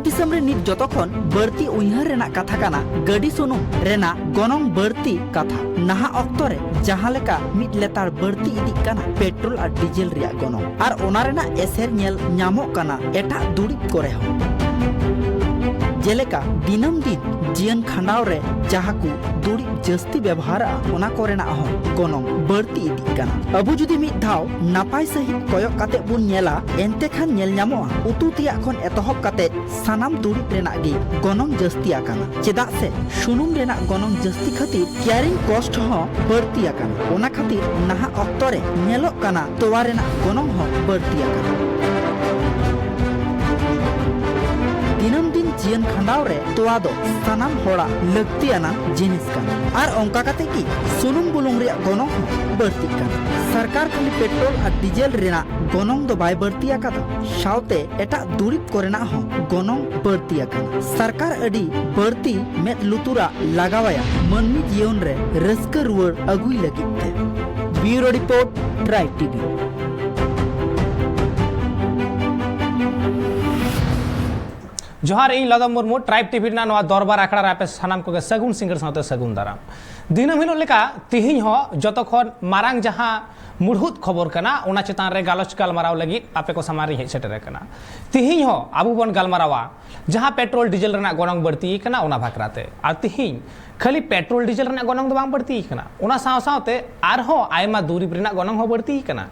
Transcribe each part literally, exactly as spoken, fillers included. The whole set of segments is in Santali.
ᱫᱤᱥᱚᱢ ᱨᱮ ᱱᱤᱛ ᱡᱚᱛᱚ ᱠᱷᱚᱱ ᱵᱟᱹᱲᱛᱤ ᱩᱭᱦᱟᱹᱨ ᱨᱮᱱᱟᱜ ᱠᱟᱛᱷᱟ ᱠᱟᱱᱟ ᱜᱟᱹᱰᱤ ᱥᱩᱱᱩᱢ ᱨᱮᱱᱟᱜ ᱜᱚᱱᱚᱝ ᱵᱟᱹᱲᱛᱤ ᱠᱟᱛᱷᱟ᱾ ᱱᱟᱦᱟᱜ ᱚᱠᱛᱚ ᱨᱮ ᱡᱟᱦᱟᱸ ᱞᱮᱠᱟ ᱢᱤᱫ ᱞᱮᱛᱟᱲ ᱵᱟᱹᱲᱛᱤ ᱤᱫᱤᱜ ᱠᱟᱱᱟ ᱯᱮᱴᱨᱳᱞ ᱟᱨ ᱰᱤᱡᱮᱞ ᱨᱮᱭᱟᱜ ᱜᱚᱱᱚᱝ, ᱟᱨ ᱚᱱᱟ ᱨᱮᱱᱟᱜ ᱮᱥᱮᱨ ᱧᱮᱞ ᱧᱟᱢᱚᱜ ᱠᱟᱱᱟ ᱮᱴᱟᱜ ᱫᱩᱨᱤᱵ ᱠᱚᱨᱮ ᱦᱚᱸ᱾ ᱡᱮᱞᱮᱠᱟ ᱫᱤᱱᱟᱹᱢ ᱫᱤᱱ ᱡᱤᱭᱚᱱ ᱠᱷᱟᱸᱰᱟᱣ ᱨᱮ ᱡᱟᱦᱟᱸ ᱠᱚ ᱫᱩᱨᱤᱵ ᱡᱟᱹᱥᱛᱤ ᱵᱮᱵᱚᱦᱟᱨᱚᱜᱼᱟ, ᱚᱱᱟ ᱠᱚᱨᱮᱱᱟᱜ ᱦᱚᱸ ᱜᱚᱱᱚᱝ ᱵᱟᱹᱲᱛᱤ ᱤᱫᱤᱜ ᱠᱟᱱᱟ᱾ ᱟᱵᱚ ᱡᱩᱫᱤ ᱢᱤᱫ ᱫᱷᱟᱣ ᱱᱟᱯᱟᱭ ᱥᱟᱺᱦᱤᱡ ᱠᱚᱭᱚᱜ ᱠᱟᱛᱮ ᱵᱚᱱ ᱧᱮᱞᱟ, ᱮᱱᱛᱮ ᱠᱷᱟᱱ ᱧᱮᱞ ᱧᱟᱢᱚᱜᱼᱟ ᱩᱛᱩ ᱛᱮᱭᱟᱜ ᱠᱷᱚᱱ ᱮᱛᱚᱦᱚᱵ ᱠᱟᱛᱮ ᱥᱟᱱᱟᱢ ᱫᱩᱨᱤᱵ ᱨᱮᱱᱟᱜ ᱜᱮ ᱜᱚᱱᱚᱝ ᱡᱟᱹᱥᱛᱤ ᱟᱠᱟᱱᱟ᱾ ᱪᱮᱫᱟᱜ ᱥᱮ ᱥᱩᱱᱩᱢ ᱨᱮᱱᱟᱜ ᱜᱚᱱᱚᱝ ᱡᱟᱹᱥᱛᱤ ᱠᱷᱟᱹᱛᱤᱨ carrying cost ᱦᱚᱸ ᱵᱟᱹᱲᱛᱤ ᱟᱠᱟᱱᱟ᱾ ᱚᱱᱟ ᱠᱷᱟᱹᱛᱤᱨ ᱱᱟᱦᱟᱜ ᱚᱠᱛᱚ ᱨᱮ ᱧᱮᱞᱚᱜ ᱠᱟᱱᱟ ᱛᱚᱣᱟ ᱨᱮᱱᱟᱜ ᱜᱚᱱᱚᱝ ᱦᱚᱸ ᱵᱟᱹᱲᱛᱤ ᱟᱠᱟᱱᱟ᱾ ᱫᱤᱱᱟᱹᱢ ᱫᱤᱱ ᱡᱤᱭᱚᱱ ᱠᱷᱟᱸᱰᱟᱣ ᱨᱮ ᱛᱚᱣᱟ ᱫᱚ ᱥᱟᱱᱟᱢ ᱦᱚᱲᱟᱜ ᱞᱟᱹᱠᱛᱤᱭᱟᱱᱟᱜ ᱡᱤᱱᱤᱥ ᱠᱟᱱᱟ, ᱟᱨ ᱚᱱᱠᱟ ᱠᱟᱛᱮ ᱜᱮ ᱥᱩᱱᱩᱢ ᱵᱩᱞᱩᱝ ᱨᱮᱭᱟᱜ ᱜᱚᱱᱚᱝ ᱦᱚᱸ ᱵᱟᱹᱲᱛᱤᱜ ᱠᱟᱱᱟ᱾ ᱥᱚᱨᱠᱟᱨ ᱠᱷᱟᱹᱞᱤ ᱯᱮᱴᱨᱳᱞ ᱟᱨ ᱰᱤᱡᱮᱞ ᱨᱮᱱᱟᱜ ᱜᱚᱱᱚᱝ ᱫᱚ ᱵᱟᱭ ᱵᱟᱹᱲᱛᱤ ᱟᱠᱟᱫᱟ, ᱥᱟᱶᱛᱮ ᱮᱴᱟᱜ ᱫᱩᱨᱤᱵ ᱠᱚᱨᱮᱱᱟᱜ ᱦᱚᱸ ᱜᱚᱱᱚᱝ ᱵᱟᱹᱲᱛᱤ ᱟᱠᱟᱱᱟ᱾ ᱥᱚᱨᱠᱟᱨ ᱟᱹᱰᱤ ᱵᱟᱹᱲᱛᱤ ᱢᱮᱫ ᱞᱩᱛᱩᱨᱟᱜ ᱞᱟᱜᱟᱣᱟᱭᱟ ᱢᱟᱹᱱᱢᱤ ᱡᱤᱭᱚᱱ ᱨᱮ ᱨᱟᱹᱥᱠᱟᱹ ᱨᱩᱣᱟᱹᱲ ᱟᱹᱜᱩᱭ ᱞᱟᱹᱜᱤᱫ ᱛᱮ᱾ Bureau Report, Tribe TV. ᱡᱚᱦᱟᱨ, ᱤᱧ ᱞᱚᱫᱚᱢ ᱢᱩᱨᱢᱩ, ᱴᱨᱟᱭᱤᱵᱽ ᱴᱤᱵᱷᱤ ᱨᱮᱱᱟᱜ ᱱᱚᱣᱟ ᱫᱚᱨᱵᱟᱨ ᱟᱠᱷᱲᱟ ᱨᱮ ᱟᱯᱮ ᱥᱟᱱᱟᱢ ᱠᱚᱜᱮ ᱥᱟᱹᱜᱩᱱ ᱥᱤᱸᱜᱟᱹᱲ ᱥᱟᱶᱛᱮ ᱥᱟᱹᱜᱩᱱ ᱫᱟᱨᱟᱢ᱾ ᱫᱤᱱᱟᱹᱢ ᱦᱤᱞᱳᱜ ᱞᱮᱠᱟ ᱛᱤᱦᱤᱧ ᱦᱚᱸ ᱡᱚᱛᱚ ᱠᱷᱚᱱ ᱢᱟᱨᱟᱝ ᱡᱟᱦᱟᱸ ᱢᱩᱲᱦᱩᱫ ᱠᱷᱚᱵᱚᱨ ᱠᱟᱱᱟ, ᱚᱱᱟ ᱪᱮᱛᱟᱱ ᱨᱮ ᱜᱟᱞᱚᱪ ᱜᱟᱞᱢᱟᱨᱟᱣ ᱞᱟᱹᱜᱤᱫ ᱟᱯᱮ ᱠᱚ ᱥᱟᱢᱟᱝ ᱨᱤᱧ ᱦᱮᱡ ᱥᱮᱴᱮᱨ ᱟᱠᱟᱱᱟ᱾ ᱛᱤᱦᱤᱧ ᱦᱚᱸ ᱟᱵᱚ ᱵᱚᱱ ᱜᱟᱞᱢᱟᱨᱟᱣᱟ ᱡᱟᱦᱟᱸ ᱯᱮᱴᱨᱳᱞ ᱰᱤᱡᱮᱞ ᱨᱮᱱᱟᱜ ᱜᱚᱱᱚᱝ ᱵᱟᱹᱲᱛᱤ ᱟᱠᱟᱱᱟ, ᱚᱱᱟ ᱵᱟᱠᱷᱨᱟ ᱛᱮ᱾ ᱟᱨ ᱛᱤᱦᱤᱧ ᱠᱷᱟᱹᱞᱤ ᱯᱮᱴᱨᱳᱞ ᱰᱤᱡᱮᱞ ᱨᱮᱱᱟᱜ ᱜᱚᱱᱚᱝ ᱫᱚ ᱵᱟᱝ ᱵᱟᱹᱲᱛᱤ ᱟᱠᱟᱱᱟ, ᱚᱱᱟ ᱥᱟᱶ ᱥᱟᱶᱛᱮ ᱟᱨᱦᱚᱸ ᱟᱭᱢᱟ ᱫᱩᱨᱤᱵ ᱨᱮᱱᱟᱜ ᱜᱚᱱᱚᱝ ᱦᱚᱸ ᱵᱟᱹᱲᱛᱤ ᱟᱠᱟᱱᱟ᱾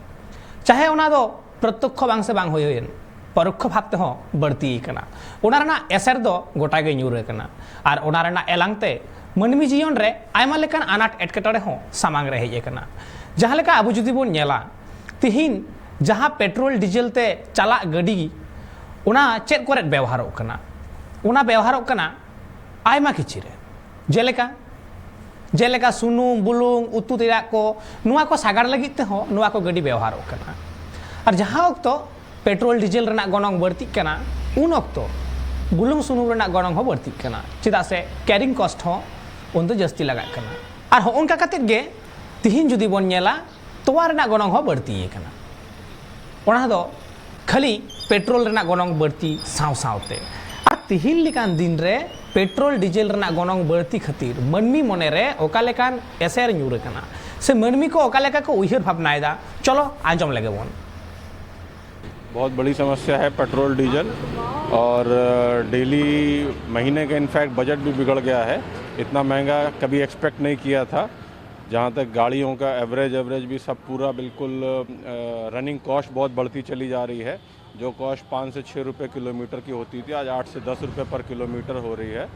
ᱪᱟᱦᱮ ᱚᱱᱟ ᱫᱚ ᱯᱨᱚᱛᱛᱚᱠᱠᱷᱚ ᱵᱟᱝ ᱥᱮ ᱵᱟᱝ ᱦᱩᱭ ᱦᱩᱭᱮᱱ, ᱯᱚᱨᱚᱠᱠᱷᱚ ᱵᱷᱟᱵ ᱛᱮᱦᱚᱸ ᱵᱟᱹᱲᱛᱤ ᱟᱠᱟᱱᱟ᱾ ᱚᱱᱟ ᱨᱮᱱᱟᱜ ᱮᱥᱮᱨ ᱫᱚ ᱜᱚᱴᱟ ᱜᱮ ᱧᱩᱨ ᱟᱠᱟᱱᱟ᱾ ᱟᱨ ᱚᱱᱟ ᱨᱮᱱᱟᱜ ᱮᱞᱟᱝ ᱛᱮ ᱢᱟᱹᱱᱢᱤ ᱡᱤᱭᱚᱱ ᱨᱮ ᱟᱭᱢᱟ ᱞᱮᱠᱟᱱ ᱟᱱᱟᱴ ᱮᱴᱠᱮᱴᱚᱬᱮ ᱦᱚᱸ ᱥᱟᱢᱟᱝ ᱨᱮ ᱦᱮᱡ ᱟᱠᱟᱱᱟ᱾ ᱡᱟᱦᱟᱸ ᱞᱮᱠᱟ ᱟᱵᱚ ᱡᱩᱫᱤ ᱵᱚᱱ ᱧᱮᱞᱟ, ᱛᱤᱦᱤᱧ ᱡᱟᱦᱟᱸ ᱯᱮᱴᱨᱳᱞ ᱰᱤᱡᱮᱞ ᱛᱮ ᱪᱟᱞᱟᱜ ᱜᱟᱹᱰᱤ, ᱚᱱᱟ ᱪᱮᱫ ᱠᱚᱨᱮ ᱵᱮᱣᱦᱟᱨᱚᱜ ᱠᱟᱱᱟ? ᱚᱱᱟ ᱵᱮᱣᱦᱟᱨᱚᱜ ᱠᱟᱱᱟ ᱟᱭᱢᱟ ᱠᱤᱪᱷᱩ ᱨᱮ, ᱡᱮᱞᱮᱠᱟ ᱡᱮᱞᱮᱠᱟ ᱥᱩᱱᱩᱢ, ᱵᱩᱞᱩᱝ, ᱩᱛᱩ ᱛᱮᱭᱟᱜ ᱠᱚ, ᱱᱚᱣᱟ ᱠᱚ ᱥᱟᱜᱟᱲ ᱞᱟᱹᱜᱤᱫ ᱛᱮᱦᱚᱸ ᱱᱚᱣᱟ ᱠᱚ ᱜᱟᱹᱰᱤ ᱵᱮᱣᱦᱟᱨᱚᱜ ᱠᱟᱱᱟ᱾ ᱟᱨ ᱡᱟᱦᱟᱸ ᱚᱠᱛᱚ ᱯᱮᱴᱨᱳᱞ ᱰᱤᱡᱮᱞ ᱨᱮᱱᱟᱜ ᱜᱚᱱᱚᱝ ᱵᱟᱹᱲᱛᱤᱜ ᱠᱟᱱᱟ, ᱩᱱ ᱚᱠᱛᱚ ᱵᱩᱞᱩᱝ ᱥᱩᱱᱩᱢ ᱨᱮᱱᱟᱜ ᱜᱚᱱᱚᱝ ᱦᱚᱸ ᱵᱟᱹᱲᱛᱤᱜ ᱠᱟᱱᱟ, ᱪᱮᱫᱟᱜ ᱥᱮ carrying cost ᱦᱚᱸ ᱩᱱ ᱫᱚ ᱡᱟᱹᱥᱛᱤ ᱞᱟᱜᱟᱜ ᱠᱟᱱᱟ᱾ ᱟᱨ ᱦᱚᱸᱜᱼᱚ ᱱᱚᱝᱠᱟ ᱠᱟᱛᱮᱫ ᱜᱮ ᱛᱤᱦᱤᱧ ᱡᱩᱫᱤ ᱵᱚᱱ ᱧᱮᱞᱟ, ᱛᱚᱣᱟ ᱨᱮᱱᱟᱜ ᱜᱚᱱᱚᱝ ᱦᱚᱸ ᱵᱟᱹᱲᱛᱤ ᱟᱠᱟᱱᱟ᱾ ᱚᱱᱟ ᱫᱚ ᱠᱷᱟᱹᱞᱤ ᱯᱮᱴᱨᱳᱞ ᱨᱮᱱᱟᱜ ᱜᱚᱱᱚᱝ ᱵᱟᱹᱲᱛᱤ ᱥᱟᱶ ᱥᱟᱶᱛᱮ᱾ ᱛᱤᱦᱤᱧ ᱞᱮᱠᱟᱱ ᱫᱤᱱ ᱨᱮ ᱯᱮᱴᱨᱳᱞ ᱰᱤᱡᱮᱞ ᱨᱮᱱᱟᱜ ᱜᱚᱱᱚᱝ ᱵᱟᱹᱲᱛᱤ ᱠᱷᱟᱹᱛᱤᱨ ᱢᱟᱹᱱᱢᱤ ᱢᱚᱱᱮ ᱨᱮ ᱚᱠᱟ ᱞᱮᱠᱟᱱ ᱮᱥᱮᱨ ᱧᱩᱨ ᱟᱠᱟᱱᱟ, ᱥᱮ ᱢᱟᱹᱱᱢᱤ ᱠᱚ ᱚᱠᱟ ᱞᱮᱠᱟ ᱠᱚ ᱩᱭᱦᱟᱹᱨ ᱵᱷᱟᱵᱽᱱᱟᱭᱮᱫᱟ, ᱪᱚᱞᱚ ᱟᱸᱡᱚᱢ ᱞᱮᱜᱮ ᱵᱚᱱ᱾ बहुत बड़ी समस्या है पेट्रोल डीजल। और डेली महीने का इनफैक्ट बजट भी बिगड़ गया है। इतना महंगा कभी एक्सपेक्ट नहीं किया था। जहाँ तक गाड़ियों का एवरेज एवरेज भी सब पूरा बिल्कुल रनिंग कॉस्ट बहुत बढ़ती चली जा रही है। जो कॉस्ट पाँच से छः रुपये किलोमीटर की होती थी, आज आठ से दस रुपये पर किलोमीटर हो रही है।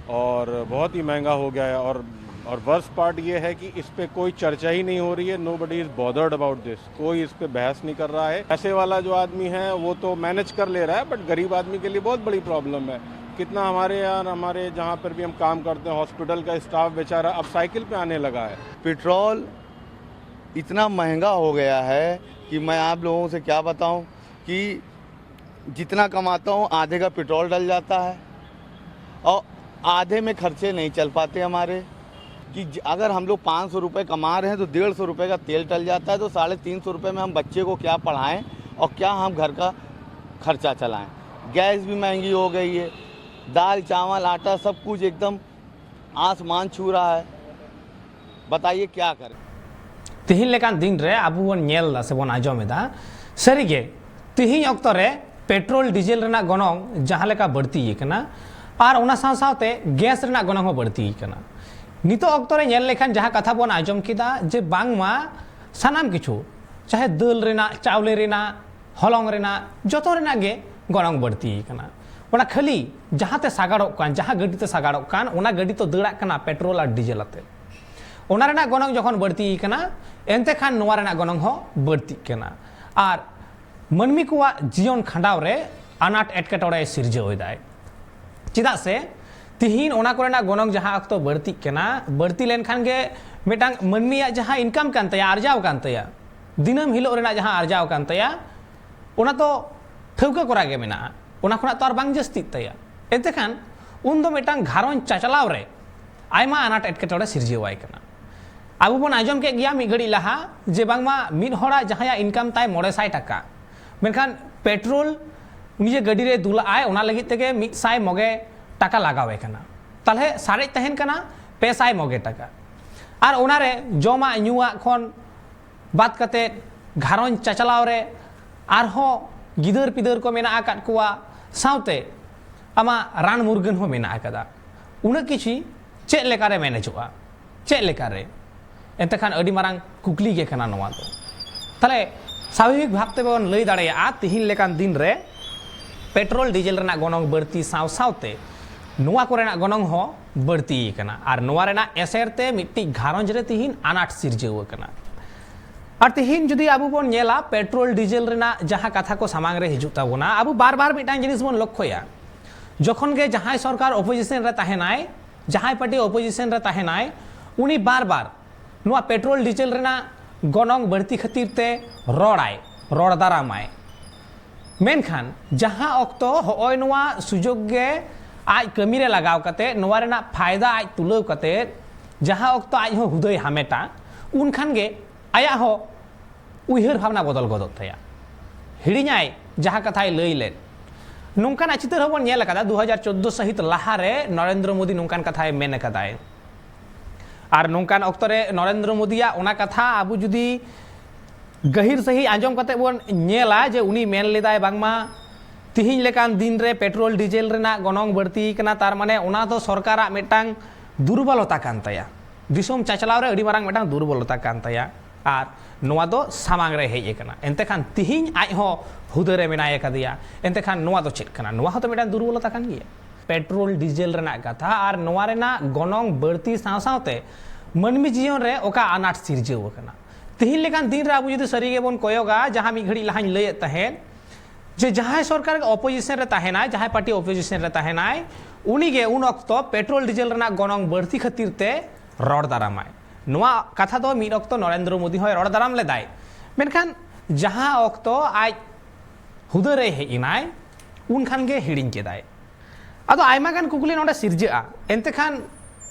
और बहुत ही महंगा हो गया है। और और वर्स्ट पार्ट ये है कि इस पे कोई चर्चा ही नहीं हो रही है। Nobody is bothered about this। कोई इस पे बहस नहीं कर रहा है। पैसे वाला जो आदमी है वो तो मैनेज कर ले रहा है, बट गरीब आदमी के लिए बहुत बड़ी प्रॉब्लम है। कितना हमारे यार, हमारे जहाँ पर भी हम काम करते हैं, हॉस्पिटल का स्टाफ बेचारा अब साइकिल पे आने लगा है। पेट्रोल इतना महंगा हो गया है कि मैं आप लोगों से क्या बताऊं कि जितना कमाता हूँ आधे का पेट्रोल डल जाता है और आधे में खर्चे नहीं चल पाते हमारे। कि अगर हम लोग पाँच सौ रुपये कमा रहे हैं तो डेढ़ सौ रुपये का तेल टल जाता है, तो साढ़े तीन सौ रुपये में हम बच्चे को क्या पढ़ाएं और क्या हम घर का खर्चा चलाएं। गैस भी महंगी हो गई है, दाल चावल आटा सब कुछ एकदम आसमान छू रहा है। बताइए क्या करें। ᱛᱤᱦᱤᱧ ᱞᱮᱠᱟᱱ ᱫᱤᱱ ᱨᱮ ᱟᱵᱚ ᱵᱚᱱ ᱧᱮᱞ ᱮᱫᱟ ᱥᱮ ᱵᱚᱱ ᱟᱸᱡᱚᱢ ᱮᱫᱟ, ᱥᱟᱹᱨᱤᱜᱮ ᱛᱤᱦᱤᱧ ᱚᱠᱛᱚ ᱨᱮ ᱯᱮᱴᱨᱳᱞ ᱰᱤᱡᱮᱞ ᱨᱮᱱᱟᱜ ᱜᱚᱱᱚᱝ ᱡᱟᱦᱟᱸ ᱞᱮᱠᱟ ᱵᱟᱹᱲᱛᱤ ᱟᱠᱟᱱᱟ ᱟᱨ ᱚᱱᱟ ᱥᱟᱶ ᱥᱟᱶᱛᱮ ᱜᱮᱥ ᱨᱮᱱᱟᱜ ᱜᱚᱱᱚᱝ ᱦᱚᱸ ᱵᱟᱹᱲᱛᱤ ᱟᱠᱟᱱᱟ᱾ ᱱᱤᱛᱚᱜ ᱚᱠᱛᱚ ᱨᱮ ᱧᱮᱞ ᱞᱮᱠᱷᱟᱱ ᱡᱟᱦᱟᱸ ᱠᱟᱛᱷᱟ ᱵᱚᱱ ᱟᱸᱡᱚᱢ ᱠᱮᱫᱟ ᱡᱮ ᱵᱟᱝᱢᱟ ᱥᱟᱱᱟᱢ ᱠᱤᱪᱷᱩ, ᱪᱟᱦᱮ ᱫᱟᱹᱞ ᱨᱮᱱᱟᱜ, ᱪᱟᱣᱞᱮ ᱨᱮᱱᱟᱜ, ᱦᱚᱞᱚᱝ ᱨᱮᱱᱟᱜ, ᱡᱚᱛᱚ ᱨᱮᱱᱟᱜ ᱜᱮ ᱜᱚᱱᱚᱝ ᱵᱟᱹᱲᱛᱤ ᱟᱠᱟᱱᱟ᱾ ᱚᱱᱟ ᱠᱷᱟᱹᱞᱤ ᱡᱟᱦᱟᱸ ᱛᱮ ᱥᱟᱜᱟᱲᱚᱜ ᱠᱟᱱ, ᱡᱟᱦᱟᱸ ᱜᱟᱹᱰᱤ ᱛᱮ ᱥᱟᱜᱟᱲᱚᱜ ᱠᱟᱱ, ᱚᱱᱟ ᱜᱟᱹᱰᱤ ᱛᱚ ᱫᱟᱹᱲᱟᱜ ᱠᱟᱱᱟ ᱯᱮᱴᱨᱳᱞ ᱟᱨ ᱰᱤᱡᱮᱞ ᱟᱛᱮ᱾ ᱚᱱᱟ ᱨᱮᱱᱟᱜ ᱜᱚᱱᱚᱝ ᱡᱚᱠᱷᱚᱱ ᱵᱟᱹᱲᱛᱤ ᱟᱠᱟᱱᱟ, ᱮᱱᱛᱮ ᱠᱷᱟᱱ ᱱᱚᱣᱟ ᱨᱮᱱᱟᱜ ᱜᱚᱱᱚᱝ ᱦᱚᱸ ᱵᱟᱹᱲᱛᱤᱜ ᱠᱟᱱᱟ᱾ ᱟᱨ ᱢᱟᱹᱱᱢᱤ ᱠᱚᱣᱟᱜ ᱡᱤᱭᱚᱱ ᱠᱷᱟᱸᱰᱟᱣ ᱨᱮ ᱟᱱᱟᱴ ᱮᱴᱠᱮᱴᱚᱬᱮ ᱥᱤᱨᱡᱟᱹᱣ ᱮᱫᱟᱭ᱾ ᱪᱮᱫᱟᱜ ᱥᱮ ᱛᱤᱦᱤᱧ ᱚᱱᱟ ᱠᱚᱨᱮᱱᱟᱜ ᱜᱚᱱᱚᱝ ᱡᱟᱦᱟᱸ ᱚᱠᱛᱚ ᱵᱟᱹᱲᱛᱤᱜ ᱠᱟᱱᱟ, ᱵᱟᱹᱲᱛᱤ ᱞᱮᱱᱠᱷᱟᱱ ᱜᱮ ᱢᱤᱫᱴᱟᱝ ᱢᱟᱹᱱᱢᱤᱭᱟᱜ ᱡᱟᱦᱟᱸ ᱤᱱᱠᱟᱢ ᱠᱟᱱ ᱛᱟᱭᱟ, ᱟᱨᱡᱟᱣ ᱠᱟᱱ ᱛᱟᱭᱟ, ᱫᱤᱱᱟᱹᱢ ᱦᱤᱞᱳᱜ ᱨᱮᱱᱟᱜ ᱡᱟᱦᱟᱸ ᱟᱨᱡᱟᱣ ᱠᱟᱱ ᱛᱟᱭᱟ, ᱚᱱᱟ ᱫᱚ ᱴᱷᱟᱹᱣᱠᱟᱹ ᱠᱚᱨᱟ ᱜᱮ ᱢᱮᱱᱟᱜᱼᱟ, ᱚᱱᱟ ᱠᱷᱚᱱᱟᱜ ᱛᱚ ᱟᱨ ᱵᱟᱝ ᱡᱟᱹᱥᱛᱤᱜ ᱛᱟᱭᱟ᱾ ᱮᱱᱛᱮ ᱠᱷᱟᱱ ᱩᱱ ᱫᱚ ᱢᱤᱫᱴᱟᱝ ᱜᱷᱟᱨᱚᱸᱡᱽ ᱪᱟᱪᱞᱟᱣ ᱨᱮ ᱟᱭᱢᱟ ᱟᱱᱟᱴ ᱮᱴᱠᱮᱴᱚᱬᱮ ᱥᱤᱨᱡᱟᱹᱣᱟᱭ ᱠᱟᱱᱟ᱾ ᱟᱵᱚ ᱵᱚᱱ ᱟᱸᱡᱚᱢ ᱠᱮᱫ ᱜᱮᱭᱟ ᱢᱤᱫ ᱜᱷᱟᱹᱲᱤᱡ ᱞᱟᱦᱟ ᱡᱮ ᱵᱟᱝᱢᱟ ᱢᱤᱫ ᱦᱚᱲᱟᱜ ᱡᱟᱦᱟᱸᱭᱟᱜ ᱤᱱᱠᱟᱢ ᱛᱟᱭ ᱢᱚᱬᱮ ᱥᱟᱭ ᱴᱟᱠᱟ, ᱢᱮᱱᱠᱷᱟᱱ ᱯᱮᱴᱨᱳᱞ ᱩᱱᱤ ᱡᱮ ᱜᱟᱹᱰᱤ ᱨᱮ ᱫᱩᱞᱟᱜ ᱟᱭ, ᱚᱱᱟ ᱞᱟᱹᱜᱤᱫ ᱛᱮᱜᱮ ᱢᱤᱫ ᱥᱟᱭ ᱢᱚᱜᱮ ᱴᱟᱠᱟ ᱞᱟᱜᱟᱣ ᱮ ᱠᱟᱱᱟ᱾ ᱛᱟᱦᱞᱮ ᱥᱟᱨᱮᱡ ᱛᱟᱦᱮᱱ ᱠᱟᱱᱟ ᱯᱮ ᱥᱟᱭ ᱢᱚᱜᱮ ᱴᱟᱠᱟ᱾ ᱟᱨ ᱚᱱᱟᱨᱮ ᱡᱚᱢᱟᱜ ᱧᱩᱣᱟᱜ ᱠᱷᱚᱱ ᱵᱟᱫ ᱠᱟᱛᱮ ᱜᱷᱟᱨᱚᱸᱡᱽ ᱪᱟᱪᱞᱟᱣ ᱨᱮ ᱟᱨᱦᱚᱸ ᱜᱤᱫᱟᱹᱨ ᱯᱤᱫᱟᱹᱨ ᱠᱚ ᱢᱮᱱᱟᱜ ᱟᱠᱟᱫ ᱠᱚᱣᱟ, ᱥᱟᱶᱛᱮ ᱟᱢᱟᱜ ᱨᱟᱱ ᱢᱩᱨᱜᱟᱹᱱ ᱦᱚᱸ ᱢᱮᱱᱟᱜ ᱟᱠᱟᱫᱟ᱾ ᱩᱱᱟᱹᱜ ᱠᱤᱪᱷᱤ ᱪᱮᱫ ᱞᱮᱠᱟᱨᱮ ᱢᱮᱱᱮᱡᱚᱜᱼᱟ? ᱪᱮᱫ ᱞᱮᱠᱟᱨᱮ? ᱮᱱᱛᱮ ᱠᱷᱟᱱ ᱟᱹᱰᱤ ᱢᱟᱨᱟᱝ ᱠᱩᱠᱞᱤ ᱜᱮ ᱠᱟᱱᱟ ᱱᱚᱣᱟ ᱫᱚ᱾ ᱛᱟᱦᱞᱮ ᱥᱟᱵᱷᱟᱵᱤᱠ ᱵᱷᱟᱵ ᱛᱮᱵᱚᱱ ᱞᱟᱹᱭ ᱫᱟᱲᱮᱭᱟᱜᱼᱟ, ᱛᱤᱦᱤᱧ ᱞᱮᱠᱟᱱ ᱫᱤᱱ ᱨᱮ ᱯᱮᱴᱨᱳᱞ ᱰᱤᱡᱮᱞ ᱨᱮᱱᱟᱜ ᱜᱚᱱᱚᱝ ᱵᱟᱹᱲᱛᱤ ᱥᱟᱶ ᱥᱟᱶᱛᱮ ᱱᱚᱣᱟ ᱠᱚᱨᱮᱱᱟᱜ ᱜᱚᱱᱚᱝ ᱦᱚᱸ ᱵᱟᱹᱲᱛᱤ ᱟᱠᱟᱱᱟ᱾ ᱟᱨ ᱱᱚᱣᱟ ᱨᱮᱱᱟᱜ ᱮᱥᱮᱨ ᱛᱮ ᱢᱤᱫᱴᱤᱡ ᱜᱷᱟᱨᱚᱸᱡᱽ ᱨᱮ ᱛᱤᱦᱤᱧ ᱟᱱᱟᱴ ᱥᱤᱨᱡᱟᱹᱣ ᱟᱠᱟᱱᱟ᱾ ᱟᱨ ᱛᱤᱦᱤᱧ ᱡᱩᱫᱤ ᱟᱵᱚ ᱵᱚᱱ ᱧᱮᱞᱟ, ᱯᱮᱴᱨᱳᱞ ᱰᱤᱡᱮᱞ ᱨᱮᱱᱟᱜ ᱡᱟᱦᱟᱸ ᱠᱟᱛᱷᱟ ᱠᱚ ᱥᱟᱢᱟᱝ ᱨᱮ ᱦᱤᱡᱩᱜ ᱛᱟᱵᱚᱱᱟ, ᱟᱵᱚ ᱵᱟᱨ ᱵᱟᱨ ᱢᱤᱫᱴᱟᱝ ᱡᱤᱱᱤᱥ ᱵᱚᱱ ᱞᱚᱠᱠᱷᱚᱭᱟ, ᱡᱚᱠᱷᱚᱱ ᱜᱮ ᱡᱟᱦᱟᱸᱭ ᱥᱚᱨᱠᱟᱨ ᱚᱯᱳᱡᱤᱥᱚᱱ ᱨᱮ ᱛᱟᱦᱮᱱᱟᱭ, ᱡᱟᱦᱟᱸᱭ ᱯᱟᱨᱴᱤ ᱚᱯᱳᱡᱤᱥᱚᱱ ᱨᱮ ᱛᱟᱦᱮᱱᱟᱭ, ᱩᱱᱤ ᱵᱟᱨ ᱵᱟᱨ ᱱᱚᱣᱟ ᱯᱮᱴᱨᱳᱞ ᱰᱤᱡᱮᱞ ᱨᱮᱱᱟᱜ ᱜᱚᱱᱚᱝ ᱵᱟᱹᱲᱛᱤ ᱠᱷᱟᱹᱛᱤᱨ ᱛᱮ ᱨᱚᱲᱟᱭ, ᱨᱚᱲ ᱫᱟᱨᱟᱢᱟᱭ᱾ ᱢᱮᱱᱠᱷᱟᱱ ᱡᱟᱦᱟᱸ ᱚᱠᱛᱚ ᱦᱚᱸᱜᱼᱚᱭ ᱱᱚᱣᱟ ᱥᱩᱡᱳᱜᱽ ᱜᱮ ᱟᱡ ᱠᱟᱹᱢᱤ ᱨᱮ ᱞᱟᱜᱟᱣ ᱠᱟᱛᱮ, ᱱᱚᱣᱟ ᱨᱮᱱᱟᱜ ᱯᱷᱟᱭᱫᱟ ᱟᱡ ᱛᱩᱞᱟᱹᱣ ᱠᱟᱛᱮ, ᱡᱟᱦᱟᱸ ᱚᱠᱛᱚ ᱟᱡ ᱦᱚᱸ ᱦᱩᱫᱟᱹᱭ ᱦᱟᱢᱮᱴᱟ, ᱩᱱᱠᱷᱟᱱ ᱜᱮ ᱟᱭᱟᱜ ᱦᱚᱸ ᱩᱭᱦᱟᱹᱨ ᱵᱷᱟᱵᱽᱱᱟ ᱵᱚᱫᱚᱞ ᱜᱚᱫᱚᱜ ᱛᱟᱭᱟ᱾ ᱦᱤᱲᱤᱧᱟᱭ ᱡᱟᱦᱟᱸ ᱠᱟᱛᱷᱟᱭ ᱞᱟᱹᱭ ᱞᱮᱫ᱾ ᱱᱚᱝᱠᱟᱱᱟᱜ ᱪᱤᱛᱟᱹᱨ ᱦᱚᱸᱵᱚᱱ ᱧᱮᱞ ᱟᱠᱟᱫᱟ, ᱫᱩ ᱦᱟᱡᱟᱨ ᱪᱳᱫᱽᱫᱳ ᱥᱟᱹᱦᱤᱛ ᱞᱟᱦᱟᱨᱮ ᱱᱚᱨᱮᱱᱫᱨᱚ ᱢᱳᱫᱤ ᱱᱚᱝᱠᱟᱱ ᱠᱟᱛᱷᱟᱭ ᱢᱮᱱ ᱟᱠᱟᱫᱟᱭ᱾ ᱟᱨ ᱱᱚᱝᱠᱟᱱ ᱚᱠᱛᱚ ᱨᱮ ᱱᱚᱨᱮᱱᱫᱨᱚ ᱢᱳᱫᱤᱭᱟᱜ ᱚᱱᱟ ᱠᱟᱛᱷᱟ ᱟᱵᱚ ᱡᱩᱫᱤ ᱜᱟᱹᱦᱤᱨ ᱥᱟᱹᱦᱤᱡ ᱟᱸᱡᱚᱢ ᱠᱟᱛᱮ ᱵᱚᱱ ᱧᱮᱞᱟ, ᱡᱮ ᱩᱱᱤ ᱢᱮᱱ ᱞᱮᱫᱟᱭ ᱵᱟᱝᱢᱟ ᱛᱤᱦᱤᱧ ᱞᱮᱠᱟᱱ ᱫᱤᱱ ᱨᱮ ᱯᱮᱴᱨᱳᱞ ᱰᱤᱡᱮᱞ ᱨᱮᱱᱟᱜ ᱜᱚᱱᱚᱝ ᱵᱟᱹᱲᱛᱤ ᱠᱟᱱᱟ, ᱛᱟᱨ ᱢᱟᱱᱮ ᱚᱱᱟ ᱫᱚ ᱥᱚᱨᱠᱟᱨᱟᱜ ᱢᱤᱫᱴᱟᱝ ᱫᱩᱨᱵᱚᱞᱚᱛᱟ ᱠᱟᱱ ᱛᱟᱭᱟ, ᱫᱤᱥᱚᱢ ᱪᱟᱪᱞᱟᱣ ᱨᱮ ᱟᱹᱰᱤ ᱢᱟᱨᱟᱝ ᱢᱤᱫᱴᱟᱝ ᱫᱩᱨᱵᱚᱞᱚᱛᱟ ᱠᱟᱱ ᱛᱟᱭᱟ᱾ ᱟᱨ ᱱᱚᱣᱟ ᱫᱚ ᱥᱟᱢᱟᱝ ᱨᱮ ᱦᱮᱡ ᱟᱠᱟᱱᱟ᱾ ᱮᱱᱛᱮ ᱠᱷᱟᱱ ᱛᱤᱦᱤᱧ ᱟᱡ ᱦᱚᱸ ᱦᱩᱫᱟᱹ ᱨᱮ ᱢᱮᱱᱟᱭ ᱟᱠᱟᱫᱮᱭᱟ᱾ ᱮᱱᱛᱮ ᱠᱷᱟᱱ ᱱᱚᱣᱟ ᱫᱚ ᱪᱮᱫ ᱠᱟᱱᱟ? ᱱᱚᱣᱟ ᱦᱚᱸᱛᱚ ᱢᱤᱫᱴᱟᱝ ᱫᱩᱨᱵᱚᱞᱚᱛᱟ ᱠᱟᱱ ᱜᱮᱭᱟ᱾ ᱯᱮᱴᱨᱳᱞ ᱰᱤᱡᱮᱞ ᱨᱮᱱᱟᱜ ᱠᱟᱛᱷᱟ ᱟᱨ ᱱᱚᱣᱟ ᱨᱮᱱᱟᱜ ᱜᱚᱱᱚᱝ ᱵᱟᱹᱲᱛᱤ ᱥᱟᱶ ᱥᱟᱶᱛᱮ ᱢᱟᱹᱱᱢᱤ ᱡᱤᱭᱚᱱ ᱨᱮ ᱚᱠᱟ ᱟᱱᱟᱴ ᱥᱤᱨᱡᱟᱹᱣ ᱟᱠᱟᱱᱟ᱾ ᱛᱤᱦᱤᱧ ᱞᱮᱠᱟᱱ ᱫᱤᱱ ᱨᱮ ᱟᱵᱚ ᱡᱩᱫᱤ ᱥᱟᱹᱨᱤ ᱜᱮᱵᱚᱱ ᱠᱚᱭᱚᱜᱟ, ᱡᱟᱦᱟᱸ ᱢᱤᱫ ᱜᱷᱟᱹᱲᱤᱡ ᱞᱟᱦᱟᱧ ᱞᱟᱹᱭᱮᱫ ᱛᱟᱦᱮᱸᱫ, ᱡᱮ ᱡᱟᱦᱟᱸᱭ ᱥᱚᱨᱠᱟᱨ ᱚᱯᱳᱡᱤᱥᱚᱱ ᱨᱮ ᱛᱟᱦᱮᱱᱟᱭ, ᱡᱟᱦᱟᱸᱭ ᱯᱟᱨᱴᱤ ᱚᱯᱳᱡᱤᱥᱚᱱ ᱨᱮ ᱛᱟᱦᱮᱱᱟᱭ, ᱩᱱᱤᱜᱮ ᱩᱱ ᱚᱠᱛᱚ ᱯᱮᱴᱨᱳᱞ ᱰᱤᱡᱮᱞ ᱨᱮᱱᱟᱜ ᱜᱚᱱᱚᱝ ᱵᱟᱹᱲᱛᱤ ᱠᱷᱟᱹᱛᱤᱨ ᱛᱮ ᱨᱚᱲ ᱫᱟᱨᱟᱢᱟᱭ᱾ ᱱᱚᱣᱟ ᱠᱟᱛᱷᱟ ᱫᱚ ᱢᱤᱫ ᱚᱠᱛᱚ ᱱᱚᱨᱮᱱᱫᱨᱚ ᱢᱳᱫᱤ ᱦᱚᱸᱭ ᱨᱚᱲ ᱫᱟᱨᱟᱢ ᱞᱮᱫᱟᱭ᱾ ᱢᱮᱱᱠᱷᱟᱱ ᱡᱟᱦᱟᱸ ᱚᱠᱛᱚ ᱟᱡ ᱦᱩᱫᱟᱹ ᱨᱮᱭ ᱦᱮᱡ ᱮᱱᱟᱭ, ᱩᱱᱠᱷᱟᱱ ᱜᱮ ᱦᱤᱲᱤᱧ ᱠᱮᱫᱟᱭ᱾ ᱟᱫᱚ ᱟᱭᱢᱟ ᱜᱟᱱ ᱠᱩᱠᱞᱤ ᱱᱚᱰᱮ ᱥᱤᱨᱡᱟᱹᱜᱼᱟ᱾ ᱮᱱᱛᱮ ᱠᱷᱟᱱ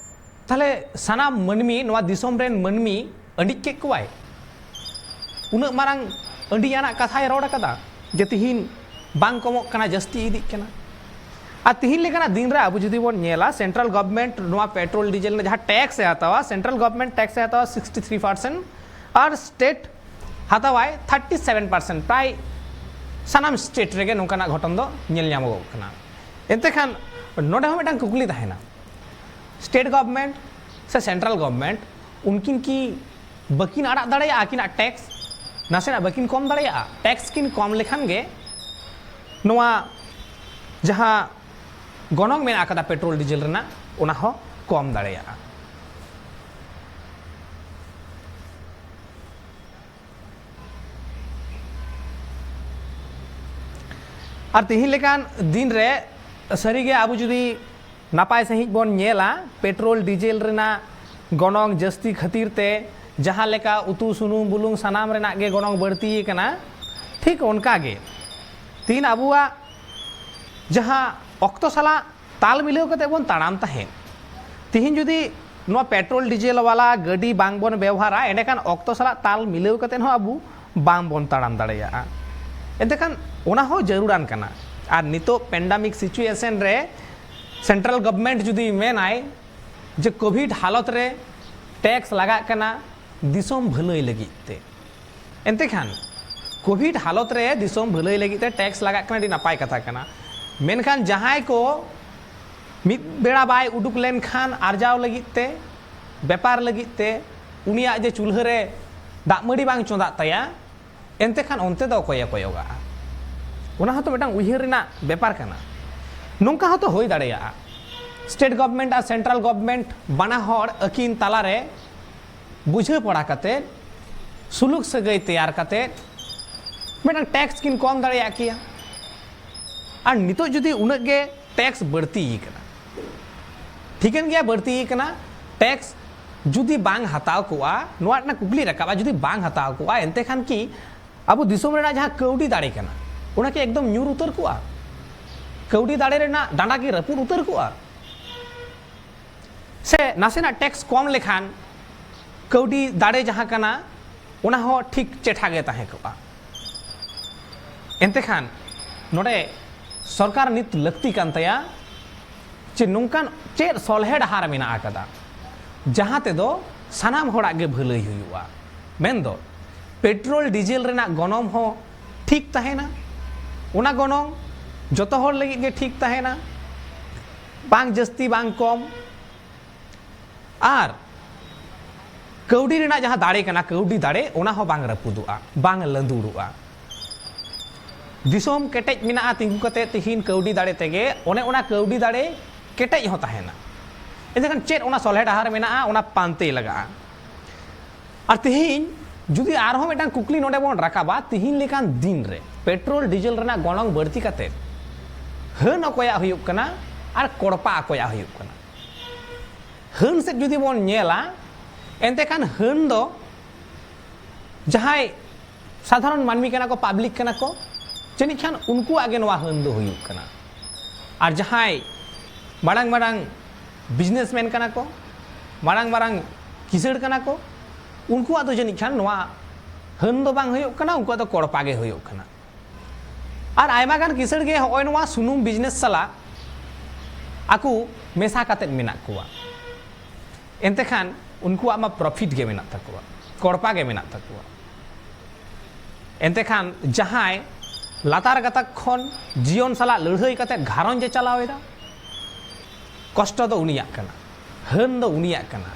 ᱛᱟᱦᱞᱮ ᱥᱟᱱᱟᱢ ᱢᱟᱹᱱᱢᱤ, ᱱᱚᱣᱟ ᱫᱤᱥᱚᱢ ᱨᱮᱱ ᱢᱟᱹᱱᱢᱤ ᱟᱹᱰᱤᱡ ᱠᱮᱫ ᱠᱚᱣᱟᱭ? ᱩᱱᱟᱹᱜ ᱢᱟᱨᱟᱝ ᱟᱹᱰᱤᱭᱟᱱᱟᱜ ᱠᱟᱛᱷᱟᱭ ᱨᱚᱲ ᱟᱠᱟᱫᱟ, ᱡᱮ ᱛᱤᱦᱤᱧ ᱵᱟᱝ ᱠᱚᱢᱚᱜ ᱠᱟᱱᱟ, ᱡᱟᱹᱥᱛᱤ ᱤᱫᱤᱜ ᱠᱟᱱᱟ᱾ ᱟᱨ ᱛᱤᱦᱤᱧ ᱞᱮᱠᱟᱱᱟᱜ ᱫᱤᱱ ᱨᱮ ᱟᱵᱚ ᱡᱩᱫᱤ ᱵᱚᱱ ᱧᱮᱞᱟ, ᱥᱮᱱᱴᱨᱟᱞ ᱜᱚᱵᱷᱚᱨᱱᱢᱮᱱᱴ ᱱᱚᱣᱟ ᱯᱮᱴᱨᱳᱞ ᱰᱤᱡᱮᱞ ᱨᱮᱱᱟᱜ ᱡᱟᱦᱟᱸ ᱴᱮᱠᱥ ᱮ ᱦᱟᱛᱟᱣᱟ, ᱥᱮᱱᱴᱨᱟᱞ ᱜᱚᱵᱷᱚᱨᱱᱢᱮᱱᱴ ᱴᱮᱠᱥ ᱮ ᱦᱟᱛᱟᱣᱟ ᱥᱤᱠᱥᱴᱤ ᱛᱷᱨᱤ ᱯᱟᱨᱥᱮᱱᱴ ᱟᱨ ᱥᱴᱮᱴ ᱦᱟᱛᱟᱣᱟᱭ ᱛᱷᱟᱨᱴᱤ ᱥᱮᱵᱷᱮᱱ ᱯᱟᱨᱥᱮᱱᱴ᱾ ᱯᱨᱟᱭ ᱥᱟᱱᱟᱢ ᱥᱴᱮᱴ ᱨᱮᱜᱮ ᱱᱚᱝᱠᱟᱱᱟᱜ ᱜᱷᱚᱴᱚᱱ ᱫᱚ ᱧᱮᱞ ᱧᱟᱢᱚᱜᱚᱜ ᱠᱟᱱᱟ᱾ ᱮᱱᱛᱮ ᱠᱷᱟᱱ ᱱᱚᱰᱮ ᱦᱚᱸ ᱢᱤᱫᱴᱟᱝ ᱠᱩᱠᱞᱤ ᱛᱟᱦᱮᱱᱟ, ᱥᱴᱮᱴ ᱜᱚᱵᱷᱚᱨᱱᱢᱮᱱᱴ ᱥᱮ ᱥᱮᱱᱴᱨᱟᱞ ᱜᱚᱵᱷᱚᱨᱱᱢᱮᱱᱴ ᱩᱱᱠᱤᱱ ᱠᱤ ᱵᱟᱹᱠᱤᱱ ᱟᱲᱟᱜ ᱫᱟᱲᱮᱭᱟᱜᱼᱟ ᱟᱹᱠᱤᱱᱟᱜ ᱴᱮᱠᱥ? ᱱᱟᱥᱮᱱᱟᱜ ᱵᱟᱹᱠᱤᱱ ᱠᱚᱢ ᱫᱟᱲᱮᱭᱟᱜᱼᱟ? ᱴᱮᱠᱥ ᱠᱤᱱ ᱠᱚᱢ ᱞᱮᱠᱷᱟᱱ ᱜᱮ ᱱᱚᱣᱟ ᱡᱟᱦᱟᱸ ᱜᱚᱱᱚᱝ ᱢᱮᱱᱟᱜ ᱟᱠᱟᱫᱟ ᱯᱮᱴᱨᱳᱞ ᱰᱤᱡᱮᱞ ᱨᱮᱱᱟᱜ, ᱚᱱᱟ ᱦᱚᱸ ᱠᱚᱢ ᱫᱟᱲᱮᱭᱟᱜᱼᱟ᱾ ᱟᱨ ᱛᱮᱦᱮᱧ ᱞᱮᱠᱟᱱ ᱫᱤᱱ ᱨᱮ ᱥᱟᱹᱨᱤᱜᱮ ᱟᱵᱚ ᱡᱩᱫᱤ ᱱᱟᱯᱟᱭ ᱥᱟᱺᱦᱤᱡ ᱵᱚᱱ ᱧᱮᱞᱟ, ᱯᱮᱴᱨᱳᱞ ᱰᱤᱡᱮᱞ ᱨᱮᱱᱟᱜ ᱜᱚᱱᱚᱝ ᱡᱟᱹᱥᱛᱤ ᱠᱷᱟᱹᱛᱤᱨ ᱛᱮ ᱡᱟᱦᱟᱸ ᱞᱮᱠᱟ ᱩᱛᱩ ᱥᱩᱱᱩᱢ ᱵᱩᱞᱩᱝ ᱥᱟᱱᱟᱢ ᱨᱮᱱᱟᱜ ᱜᱮ ᱜᱚᱱᱚᱝ ᱵᱟᱹᱲᱛᱤ ᱟᱠᱟᱱᱟ, ᱴᱷᱤᱠ ᱚᱱᱠᱟ ᱜᱮ ᱛᱤᱦᱤᱧ ᱟᱵᱚᱣᱟᱜ ᱡᱟᱦᱟᱸ ᱚᱠᱛᱚ ᱥᱟᱞᱟᱜ ᱛᱟᱞ ᱢᱤᱞᱟᱹᱣ ᱠᱟᱛᱮ ᱵᱚᱱ ᱛᱟᱲᱟᱢ ᱛᱟᱦᱮᱸᱫ, ᱛᱤᱦᱤᱧ ᱡᱩᱫᱤ ᱱᱚᱣᱟ ᱯᱮᱴᱨᱳᱞ ᱰᱤᱡᱮᱞ ᱣᱟᱞᱟ ᱜᱟᱹᱰᱤ ᱵᱟᱝ ᱵᱚᱱ ᱵᱮᱣᱦᱟᱨᱟ, ᱮᱸᱰᱮᱠᱷᱟᱱ ᱚᱠᱛᱚ ᱥᱟᱞᱟᱜ ᱛᱟᱞ ᱢᱤᱞᱟᱹᱣ ᱠᱟᱛᱮ ᱦᱚᱸ ᱟᱵᱚ ᱵᱟᱝ ᱵᱚᱱ ᱛᱟᱲᱟᱢ ᱫᱟᱲᱮᱭᱟᱜᱼᱟ᱾ ᱮᱱᱛᱮᱠᱷᱟᱱ ᱚᱱᱟ ᱦᱚᱸ ᱡᱟᱹᱨᱩᱲᱟᱱ ᱠᱟᱱᱟ᱾ ᱟᱨ ᱱᱤᱛᱚᱜ ᱯᱮᱱᱰᱟᱢᱤᱠ ᱥᱤᱪᱩᱭᱮᱥᱚᱱ ᱨᱮ ᱥᱮᱱᱴᱨᱟᱞ ᱜᱚᱵᱷᱚᱨᱱᱢᱮᱱᱴ ᱡᱩᱫᱤ ᱢᱮᱱᱟᱭ ᱡᱮ ᱠᱳᱵᱷᱤᱰ ᱦᱟᱞᱚᱛ ᱨᱮ ᱴᱮᱠᱥ ᱞᱟᱜᱟᱜ ᱠᱟᱱᱟ ᱫᱤᱥᱚᱢ ᱵᱷᱟᱹᱞᱟᱹᱭ ᱞᱟᱹᱜᱤᱫ ᱛᱮ, ᱮᱱᱛᱮ ᱠᱷᱟᱱ ᱠᱳᱵᱷᱤᱰ ᱦᱟᱞᱚᱛ ᱨᱮ ᱫᱤᱥᱚᱢ ᱵᱷᱟᱹᱞᱟᱹᱭ ᱞᱟᱹᱜᱤᱫ ᱛᱮ ᱴᱮᱠᱥ ᱞᱟᱜᱟᱜ ᱠᱟᱱᱟ, ᱟᱹᱰᱤ ᱱᱟᱯᱟᱭ ᱠᱟᱛᱷᱟ ᱠᱟᱱᱟ᱾ ᱢᱮᱱᱠᱷᱟᱱ ᱡᱟᱦᱟᱸᱭ ᱠᱚ ᱢᱤᱫ ᱵᱮᱲᱟ ᱵᱟᱭ ᱩᱰᱩᱠ ᱞᱮᱱᱠᱷᱟᱱ ᱟᱨᱡᱟᱣ ᱞᱟᱹᱜᱤᱫ ᱛᱮ, ᱵᱮᱯᱟᱨ ᱞᱟᱹᱜᱤᱫ ᱛᱮ, ᱩᱱᱤᱭᱟᱜ ᱡᱮ ᱪᱩᱞᱦᱟᱹ ᱨᱮ ᱫᱟᱜ ᱢᱟᱹᱰᱤ ᱵᱟᱝ ᱪᱚᱸᱫᱟᱜ ᱛᱟᱭᱟ, ᱮᱱᱛᱮ ᱠᱷᱟᱱ ᱚᱱᱛᱮ ᱫᱚ ᱚᱠᱚᱭᱮ ᱠᱚᱭᱚᱜᱟᱜᱼᱟ? ᱚᱱᱟ ᱦᱚᱸᱛᱚ ᱢᱤᱫᱴᱟᱝ ᱩᱭᱦᱟᱹᱨ ᱨᱮᱱᱟᱜ ᱵᱮᱯᱟᱨ ᱠᱟᱱᱟ᱾ ᱱᱚᱝᱠᱟ ᱦᱚᱸᱛᱚ ᱦᱩᱭ ᱫᱟᱲᱮᱭᱟᱜᱼᱟ, ᱥᱴᱮᱴ ᱜᱚᱵᱷᱚᱨᱱᱢᱮᱱᱴ ᱟᱨ ᱥᱮᱱᱴᱨᱟᱞ ᱜᱚᱵᱷᱚᱨᱱᱢᱮᱱᱴ ᱵᱟᱱᱟ ᱦᱚᱲ ᱟᱹᱠᱤᱱ ᱛᱟᱞᱟᱨᱮ ᱵᱩᱡᱷᱟᱹᱣ ᱯᱟᱲᱟ ᱠᱟᱛᱮ, ᱥᱩᱞᱩᱠ ᱥᱟᱹᱜᱟᱹᱭ ᱛᱮᱭᱟᱨ ᱠᱟᱛᱮ ᱢᱤᱫᱴᱟᱝ ᱴᱮᱠᱥ ᱠᱤᱱ ᱠᱚᱢ ᱫᱟᱲᱮᱭᱟᱜ ᱠᱮᱭᱟ᱾ ᱟᱨ ᱱᱤᱛᱚᱜ ᱡᱩᱫᱤ ᱩᱱᱟᱹᱜ ᱜᱮ ᱴᱮᱠᱥ ᱵᱟᱹᱲᱛᱤ ᱠᱟᱱᱟ, ᱴᱷᱤᱠᱟᱹᱱ ᱜᱮᱭᱟ ᱵᱟᱹᱲᱛᱤ ᱠᱟᱱᱟ, ᱴᱮᱠᱥ ᱡᱩᱫᱤ ᱵᱟᱝ ᱦᱟᱛᱟᱣ ᱠᱚᱜᱼᱟ, ᱱᱚᱣᱟ ᱨᱮᱱᱟᱜ ᱠᱩᱠᱞᱤ ᱨᱟᱠᱟᱵᱼᱟ, ᱡᱩᱫᱤ ᱵᱟᱝ ᱦᱟᱛᱟᱣ ᱠᱚᱜᱼᱟ, ᱮᱱᱛᱮ ᱠᱷᱟᱱ ᱠᱤ ᱟᱵᱚ ᱫᱤᱥᱚᱢ ᱨᱮᱱᱟᱜ ᱡᱟᱦᱟᱸ ᱠᱟᱹᱣᱰᱤ ᱫᱟᱲᱮ ᱠᱟᱱᱟ, ᱚᱱᱟ ᱠᱤ ᱮᱠᱫᱚᱢ ᱧᱩᱨ ᱩᱛᱟᱹᱨ ᱠᱚᱜᱼᱟ? ᱠᱟᱹᱣᱰᱤ ᱫᱟᱲᱮ ᱨᱮᱱᱟᱜ ᱰᱟᱸᱰᱟ ᱠᱤ ᱨᱟᱹᱯᱩᱫ ᱩᱛᱟᱹᱨ ᱠᱚᱜᱼᱟ? ᱥᱮ ᱱᱟᱥᱮᱱᱟᱜ ᱴᱮᱠᱥ ᱠᱚᱢ ᱞᱮᱠᱷᱟᱱ ᱠᱟᱹᱣᱰᱤ ᱫᱟᱲᱮ ᱡᱟᱦᱟᱸ ᱠᱟᱱᱟ, ᱚᱱᱟ ᱦᱚᱸ ᱴᱷᱤᱠ ᱪᱮᱴᱷᱟ ᱜᱮ ᱛᱟᱦᱮᱸ ᱠᱚᱜᱼᱟ? ᱮᱱᱛᱮ ᱠᱷᱟᱱ ᱱᱚᱰᱮ ᱥᱚᱨᱠᱟᱨ ᱱᱤᱛ ᱞᱟᱹᱠᱛᱤ ᱠᱟᱱ ᱛᱟᱭᱟ ᱡᱮ ᱱᱚᱝᱠᱟᱱ ᱪᱮᱫ ᱥᱚᱞᱦᱮ ᱰᱟᱦᱟᱨ ᱢᱮᱱᱟᱜ ᱟᱠᱟᱫᱟ, ᱡᱟᱦᱟᱸ ᱛᱮᱫᱚ ᱥᱟᱱᱟᱢ ᱦᱚᱲᱟᱜ ᱜᱮ ᱵᱷᱟᱹᱞᱟᱹᱭ ᱦᱩᱭᱩᱜᱼᱟ᱾ ᱢᱮᱱᱫᱚ ᱯᱮᱴᱨᱳᱞ ᱰᱤᱡᱮᱞ ᱨᱮᱱᱟᱜ ᱜᱚᱱᱚᱝ ᱦᱚᱸ ᱴᱷᱤᱠ ᱛᱟᱦᱮᱱᱟ, ᱚᱱᱟ ᱜᱚᱱᱚᱝ ᱡᱚᱛᱚ ᱦᱚᱲ ᱞᱟᱹᱜᱤᱫ ᱜᱮ ᱴᱷᱤᱠ ᱛᱟᱦᱮᱱᱟ, ᱵᱟᱝ ᱡᱟᱹᱥᱛᱤ ᱵᱟᱝ ᱠᱚᱢ, ᱟᱨ ᱠᱟᱹᱣᱰᱤ ᱨᱮᱱᱟᱜ ᱡᱟᱦᱟᱸ ᱫᱟᱲᱮ ᱠᱟᱱᱟ, ᱠᱟᱹᱣᱰᱤ ᱫᱟᱲᱮ, ᱚᱱᱟ ᱦᱚᱸ ᱵᱟᱝ ᱨᱟᱹᱯᱩᱫᱚᱜᱼᱟ, ᱵᱟᱝ ᱞᱟᱹᱫᱩᱲᱚᱜᱼᱟ᱾ ᱫᱤᱥᱚᱢ ᱠᱮᱴᱮᱡ ᱢᱮᱱᱟᱜᱼᱟ ᱛᱤᱸᱜᱩ ᱠᱟᱛᱮ ᱛᱤᱦᱤᱧ ᱠᱟᱹᱣᱰᱤ ᱫᱟᱲᱮ ᱛᱮᱜᱮ, ᱚᱱᱮ ᱚᱱᱟ ᱠᱟᱹᱣᱰᱤ ᱫᱟᱲᱮ ᱠᱮᱴᱮᱡ ᱦᱚᱸ ᱛᱟᱦᱮᱱᱟ᱾ ᱮᱱᱠᱷᱟᱱ ᱪᱮᱫ ᱚᱱᱟ ᱥᱚᱞᱦᱮ ᱰᱟᱦᱟᱨ ᱢᱮᱱᱟᱜᱼᱟ, ᱚᱱᱟ ᱯᱟᱱᱛᱮ ᱞᱟᱜᱟᱜᱼᱟ᱾ ᱟᱨ ᱛᱤᱦᱤᱧ ᱡᱩᱫᱤ ᱟᱨᱦᱚᱸ ᱢᱤᱫᱴᱟᱝ ᱠᱩᱠᱞᱤ ᱱᱚᱰᱮ ᱵᱚᱱ ᱨᱟᱠᱟᱵᱟ, ᱛᱤᱦᱤᱧ ᱞᱮᱠᱟᱱ ᱫᱤᱱ ᱨᱮ ᱯᱮᱴᱨᱳᱞ ᱰᱤᱡᱮᱞ ᱨᱮᱱᱟᱜ ᱜᱚᱱᱚᱝ ᱵᱟᱹᱲᱛᱤ ᱠᱟᱛᱮ ᱦᱟᱹᱱ ᱚᱠᱚᱭᱟᱜ ᱦᱩᱭᱩᱜ ᱠᱟᱱᱟ ᱟᱨ ᱠᱚᱲᱯᱟ ᱚᱠᱚᱭᱟᱜ ᱦᱩᱭᱩᱜ ᱠᱟᱱᱟ? ᱦᱟᱹᱱ ᱥᱮᱫ ᱡᱩᱫᱤ ᱵᱚᱱ ᱧᱮᱞᱟ, ᱮᱱᱛᱮ ᱠᱷᱟᱱ ᱦᱟᱹᱱ ᱫᱚ ᱡᱟᱦᱟᱸᱭ ᱥᱟᱫᱷᱟᱨᱚᱱ ᱢᱟᱹᱱᱢᱤ ᱠᱟᱱᱟ ᱠᱚ, ᱯᱟᱵᱽᱞᱤᱠ ᱠᱟᱱᱟ ᱠᱚ, ᱡᱟᱹᱱᱤᱡ ᱠᱷᱟᱱ ᱩᱱᱠᱩᱣᱟᱜ ᱜᱮ ᱱᱚᱣᱟ ᱦᱟᱹᱱ ᱫᱚ ᱦᱩᱭᱩᱜ ᱠᱟᱱᱟ᱾ ᱟᱨ ᱡᱟᱦᱟᱸᱭ ᱢᱟᱲᱟᱝ ᱢᱟᱲᱟᱝ ᱵᱤᱡᱽᱱᱮᱥᱢᱮᱱ ᱠᱟᱱᱟ ᱠᱚ, ᱢᱟᱲᱟᱝ ᱢᱟᱨᱟᱝ ᱠᱤᱥᱟᱹᱬ ᱠᱟᱱᱟ ᱠᱚ, ᱩᱱᱠᱩᱣᱟᱜ ᱫᱚ ᱡᱟᱹᱱᱤᱡ ᱠᱷᱟᱱ ᱱᱚᱣᱟ ᱦᱟᱹᱱ ᱫᱚ ᱵᱟᱝ ᱦᱩᱭᱩᱜ ᱠᱟᱱᱟ, ᱩᱱᱠᱩᱣᱟᱜ ᱫᱚ ᱠᱚᱲᱯᱟ ᱜᱮ ᱦᱩᱭᱩᱜ ᱠᱟᱱᱟ᱾ ᱟᱨ ᱟᱭᱢᱟ ᱜᱟᱱ ᱠᱤᱥᱟᱹᱬ ᱜᱮ ᱦᱚᱸᱜᱼᱚᱭ ᱱᱚᱣᱟ ᱥᱩᱱᱩᱢ ᱵᱤᱡᱽᱱᱮᱥ ᱥᱟᱞᱟᱜ ᱟᱠᱚ ᱢᱮᱥᱟ ᱠᱟᱛᱮᱫ ᱢᱮᱱᱟᱜ ᱠᱚᱣᱟ᱾ ᱮᱱᱛᱮ ᱠᱷᱟᱱ ᱩᱱᱠᱩᱣᱟᱜ ᱢᱟ ᱯᱨᱚᱯᱷᱤᱴ ᱜᱮ ᱢᱮᱱᱟᱜ ᱛᱟᱠᱚᱣᱟ, ᱠᱚᱲᱯᱟ ᱜᱮ ᱢᱮᱱᱟᱜ ᱛᱟᱠᱚᱣᱟ᱾ ᱮᱱᱛᱮ ᱠᱷᱟᱱ ᱡᱟᱦᱟᱸᱭ ᱞᱟᱛᱟᱨ ᱜᱟᱛᱟᱠ ᱠᱷᱚᱱ ᱡᱤᱭᱚᱱ ᱥᱟᱞᱟᱜ ᱞᱟᱹᱲᱦᱟᱹᱭ ᱠᱟᱛᱮᱫ ᱜᱷᱟᱨᱚᱸᱡᱽ ᱮ ᱪᱟᱞᱟᱣ ᱮᱫᱟ, ᱠᱚᱥᱴᱚ ᱫᱚ ᱩᱱᱤᱭᱟᱜ ᱠᱟᱱᱟ, ᱦᱟᱹᱱ ᱫᱚ ᱩᱱᱤᱭᱟᱜ ᱠᱟᱱᱟ᱾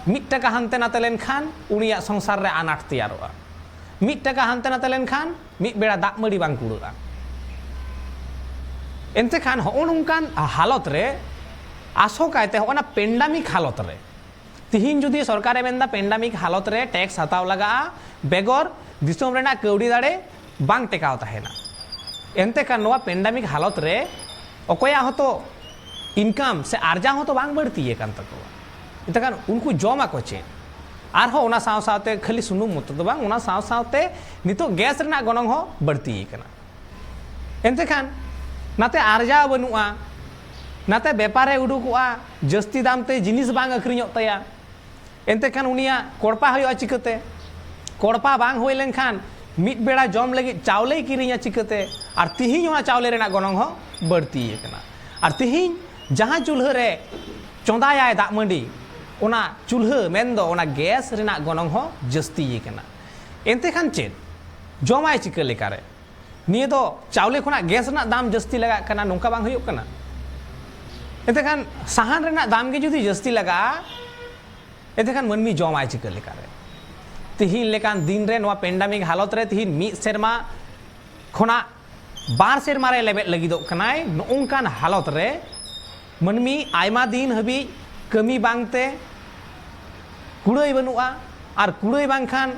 ᱢᱤᱫ ᱴᱟᱠᱟ ᱦᱟᱱᱛᱮ ᱱᱟᱛᱮ ᱞᱮᱱᱠᱷᱟᱱ ᱩᱱᱤᱭᱟᱜ ᱥᱚᱝᱥᱟᱨ ᱨᱮ ᱟᱱᱟᱴ ᱛᱮᱭᱟᱨᱚᱜᱼᱟ᱾ ᱢᱤᱫ ᱴᱟᱠᱟ ᱦᱟᱱᱛᱮ ᱱᱟᱛᱮ ᱞᱮᱱᱠᱷᱟᱱ ᱢᱤᱫ ᱵᱮᱲᱟ ᱫᱟᱜ ᱢᱟᱹᱲᱤ ᱵᱟᱝ ᱠᱩᱲᱟᱹᱜᱼᱟ᱾ ᱮᱱᱛᱮ ᱠᱷᱟᱱ ᱦᱚᱸᱜᱼᱚ ᱱᱚᱝᱠᱟᱱ ᱦᱟᱞᱚᱛ ᱨᱮ ᱟᱥᱚᱠᱟᱭᱛᱮ ᱦᱚᱸᱜᱼᱚ ᱱᱟ ᱯᱮᱱᱰᱟᱢᱤᱠ ᱦᱟᱞᱚᱛ ᱨᱮ ᱛᱤᱦᱤᱧ ᱡᱩᱫᱤ ᱥᱚᱨᱠᱟᱨᱮ ᱢᱮᱱᱫᱟ ᱯᱮᱱᱰᱟᱢᱤᱠ ᱦᱟᱞᱚᱛ ᱨᱮ ᱴᱮᱠᱥ ᱦᱟᱛᱟᱣ ᱞᱟᱜᱟᱜᱼᱟ, ᱵᱮᱜᱚᱨ ᱫᱤᱥᱚᱢ ᱨᱮᱱᱟᱜ ᱠᱟᱹᱣᱰᱤ ᱫᱟᱲᱮ ᱵᱟᱝ ᱴᱮᱠᱟᱣ ᱛᱟᱦᱮᱱᱟ᱾ ᱮᱱᱛᱮ ᱠᱷᱟᱱ ᱱᱚᱣᱟ ᱯᱮᱱᱰᱟᱢᱤᱠ ᱦᱟᱞᱚᱛ ᱨᱮ ᱚᱠᱚᱭᱟᱜ ᱦᱚᱸᱛᱚ ᱤᱱᱠᱟᱢ ᱥᱮ ᱟᱨᱡᱟᱣ ᱦᱚᱸᱛᱚ ᱵᱟᱝ ᱵᱟᱹᱲᱛᱤ ᱟᱠᱟᱱ ᱛᱟᱠᱚᱣᱟ᱾ ᱮᱱᱛᱮ ᱠᱷᱟᱱ ᱩᱱᱠᱩ ᱡᱚᱢ ᱟᱠᱚ ᱪᱮᱫ? ᱟᱨᱦᱚᱸ ᱚᱱᱟ ᱥᱟᱶ ᱥᱟᱶᱛᱮ ᱠᱷᱟᱹᱞᱤ ᱥᱩᱱᱩᱢ ᱢᱚᱛᱚ ᱫᱚ ᱵᱟᱝ, ᱚᱱᱟ ᱥᱟᱶ ᱥᱟᱶᱛᱮ ᱱᱤᱛᱚᱜ ᱜᱮᱥ ᱨᱮᱱᱟᱜ ᱜᱚᱱᱚᱝ ᱦᱚᱸ ᱵᱟᱹᱲᱛᱤ ᱟᱠᱟᱱᱟ᱾ ᱮᱱᱛᱮ ᱠᱷᱟᱱ ᱱᱟᱛᱮ ᱟᱨᱡᱟᱣ ᱵᱟᱹᱱᱩᱜᱼᱟ, ᱱᱟᱛᱮ ᱵᱮᱯᱟᱨᱮ ᱩᱰᱩᱠᱚᱜᱼᱟ, ᱡᱟᱹᱥᱛᱤ ᱫᱟᱢ ᱛᱮ ᱡᱤᱱᱤᱥ ᱵᱟᱝ ᱟᱹᱠᱷᱨᱤᱧᱚᱜ ᱛᱟᱭᱟ᱾ ᱮᱱᱛᱮ ᱠᱷᱟᱱ ᱩᱱᱤᱭᱟᱜ ᱠᱚᱲᱯᱟ ᱦᱩᱭᱩᱜᱼᱟ ᱪᱤᱠᱟᱹᱛᱮ? ᱠᱚᱲᱯᱟ ᱵᱟᱝ ᱦᱩᱭ ᱞᱮᱱᱠᱷᱟᱱ ᱢᱤᱫ ᱵᱮᱲᱟ ᱡᱚᱢ ᱞᱟᱹᱜᱤᱫ ᱪᱟᱣᱞᱮᱭ ᱠᱤᱨᱤᱧᱟ ᱪᱤᱠᱟᱹᱛᱮ? ᱟᱨ ᱛᱤᱦᱤᱧ ᱚᱱᱟ ᱪᱟᱣᱞᱮ ᱨᱮᱱᱟᱜ ᱜᱚᱱᱚᱝ ᱦᱚᱸ ᱵᱟᱹᱲᱛᱤ ᱟᱠᱟᱱᱟ᱾ ᱟᱨ ᱛᱤᱦᱤᱧ ᱡᱟᱦᱟᱸ ᱪᱩᱞᱦᱟᱹ ᱨᱮ ᱪᱚᱸᱫᱟᱭᱟᱭ ᱫᱟᱜ ᱢᱟᱹᱰᱤ, ᱚᱱᱟ ᱪᱩᱞᱦᱟᱹ ᱢᱮᱱᱫᱚ ᱚᱱᱟ ᱜᱮᱥ ᱨᱮᱱᱟᱜ ᱜᱚᱱᱚᱝ ᱦᱚᱸ ᱡᱟᱹᱥᱛᱤ ᱟᱠᱟᱱᱟ᱾ ᱮᱱᱛᱮ ᱠᱷᱟᱱ ᱪᱮᱫ? ᱡᱚᱢᱟᱭ ᱪᱤᱠᱟᱹ ᱞᱮᱠᱟᱨᱮ? ᱱᱤᱭᱟᱹ ᱫᱚ ᱪᱟᱣᱞᱮ ᱠᱷᱚᱱᱟᱜ ᱜᱮᱥ ᱨᱮᱱᱟᱜ ᱫᱟᱢ ᱡᱟᱹᱥᱛᱤ ᱞᱟᱜᱟᱜ ᱠᱟᱱᱟ, ᱱᱚᱝᱠᱟ ᱵᱟᱝ ᱦᱩᱭᱩᱜ ᱠᱟᱱᱟ? ᱮᱱᱛᱮ ᱠᱷᱟᱱ ᱥᱟᱦᱟᱱ ᱨᱮᱱᱟᱜ ᱫᱟᱢ ᱜᱮ ᱡᱩᱫᱤ ᱡᱟᱹᱥᱛᱤ ᱞᱟᱜᱟᱜᱼᱟ, ᱮᱱᱛᱮ ᱠᱷᱟᱱ ᱢᱟᱹᱱᱢᱤ ᱡᱚᱢᱟᱭ ᱪᱤᱠᱟᱹ ᱞᱮᱠᱟᱨᱮ? ᱛᱤᱦᱤᱧ ᱞᱮᱠᱟᱱ ᱫᱤᱱ ᱨᱮ, ᱱᱚᱣᱟ ᱯᱮᱱᱰᱟᱢᱤᱠ ᱦᱟᱞᱚᱛ ᱨᱮ, ᱛᱤᱦᱤᱧ ᱢᱤᱫ ᱥᱮᱨᱢᱟ ᱠᱷᱚᱱᱟᱜ ᱵᱟᱨ ᱥᱮᱨᱢᱟ ᱨᱮ ᱞᱮᱵᱮᱫ ᱞᱟᱹᱜᱤᱫᱚᱜ ᱠᱟᱱᱟᱭ᱾ ᱱᱚᱜᱼᱚᱝᱠᱟᱱ ᱦᱟᱞᱚᱛ ᱨᱮ ᱢᱟᱹᱱᱢᱤ ᱟᱭᱢᱟ ᱫᱤᱱ ᱦᱟᱹᱵᱤᱡ ᱠᱟᱹᱢᱤ ᱵᱟᱝᱛᱮ, ᱠᱩᱲᱟᱹᱭ ᱵᱟᱹᱱᱩᱜᱼᱟ, ᱟᱨ ᱠᱩᱲᱟᱹᱭ ᱵᱟᱝᱠᱷᱟᱱ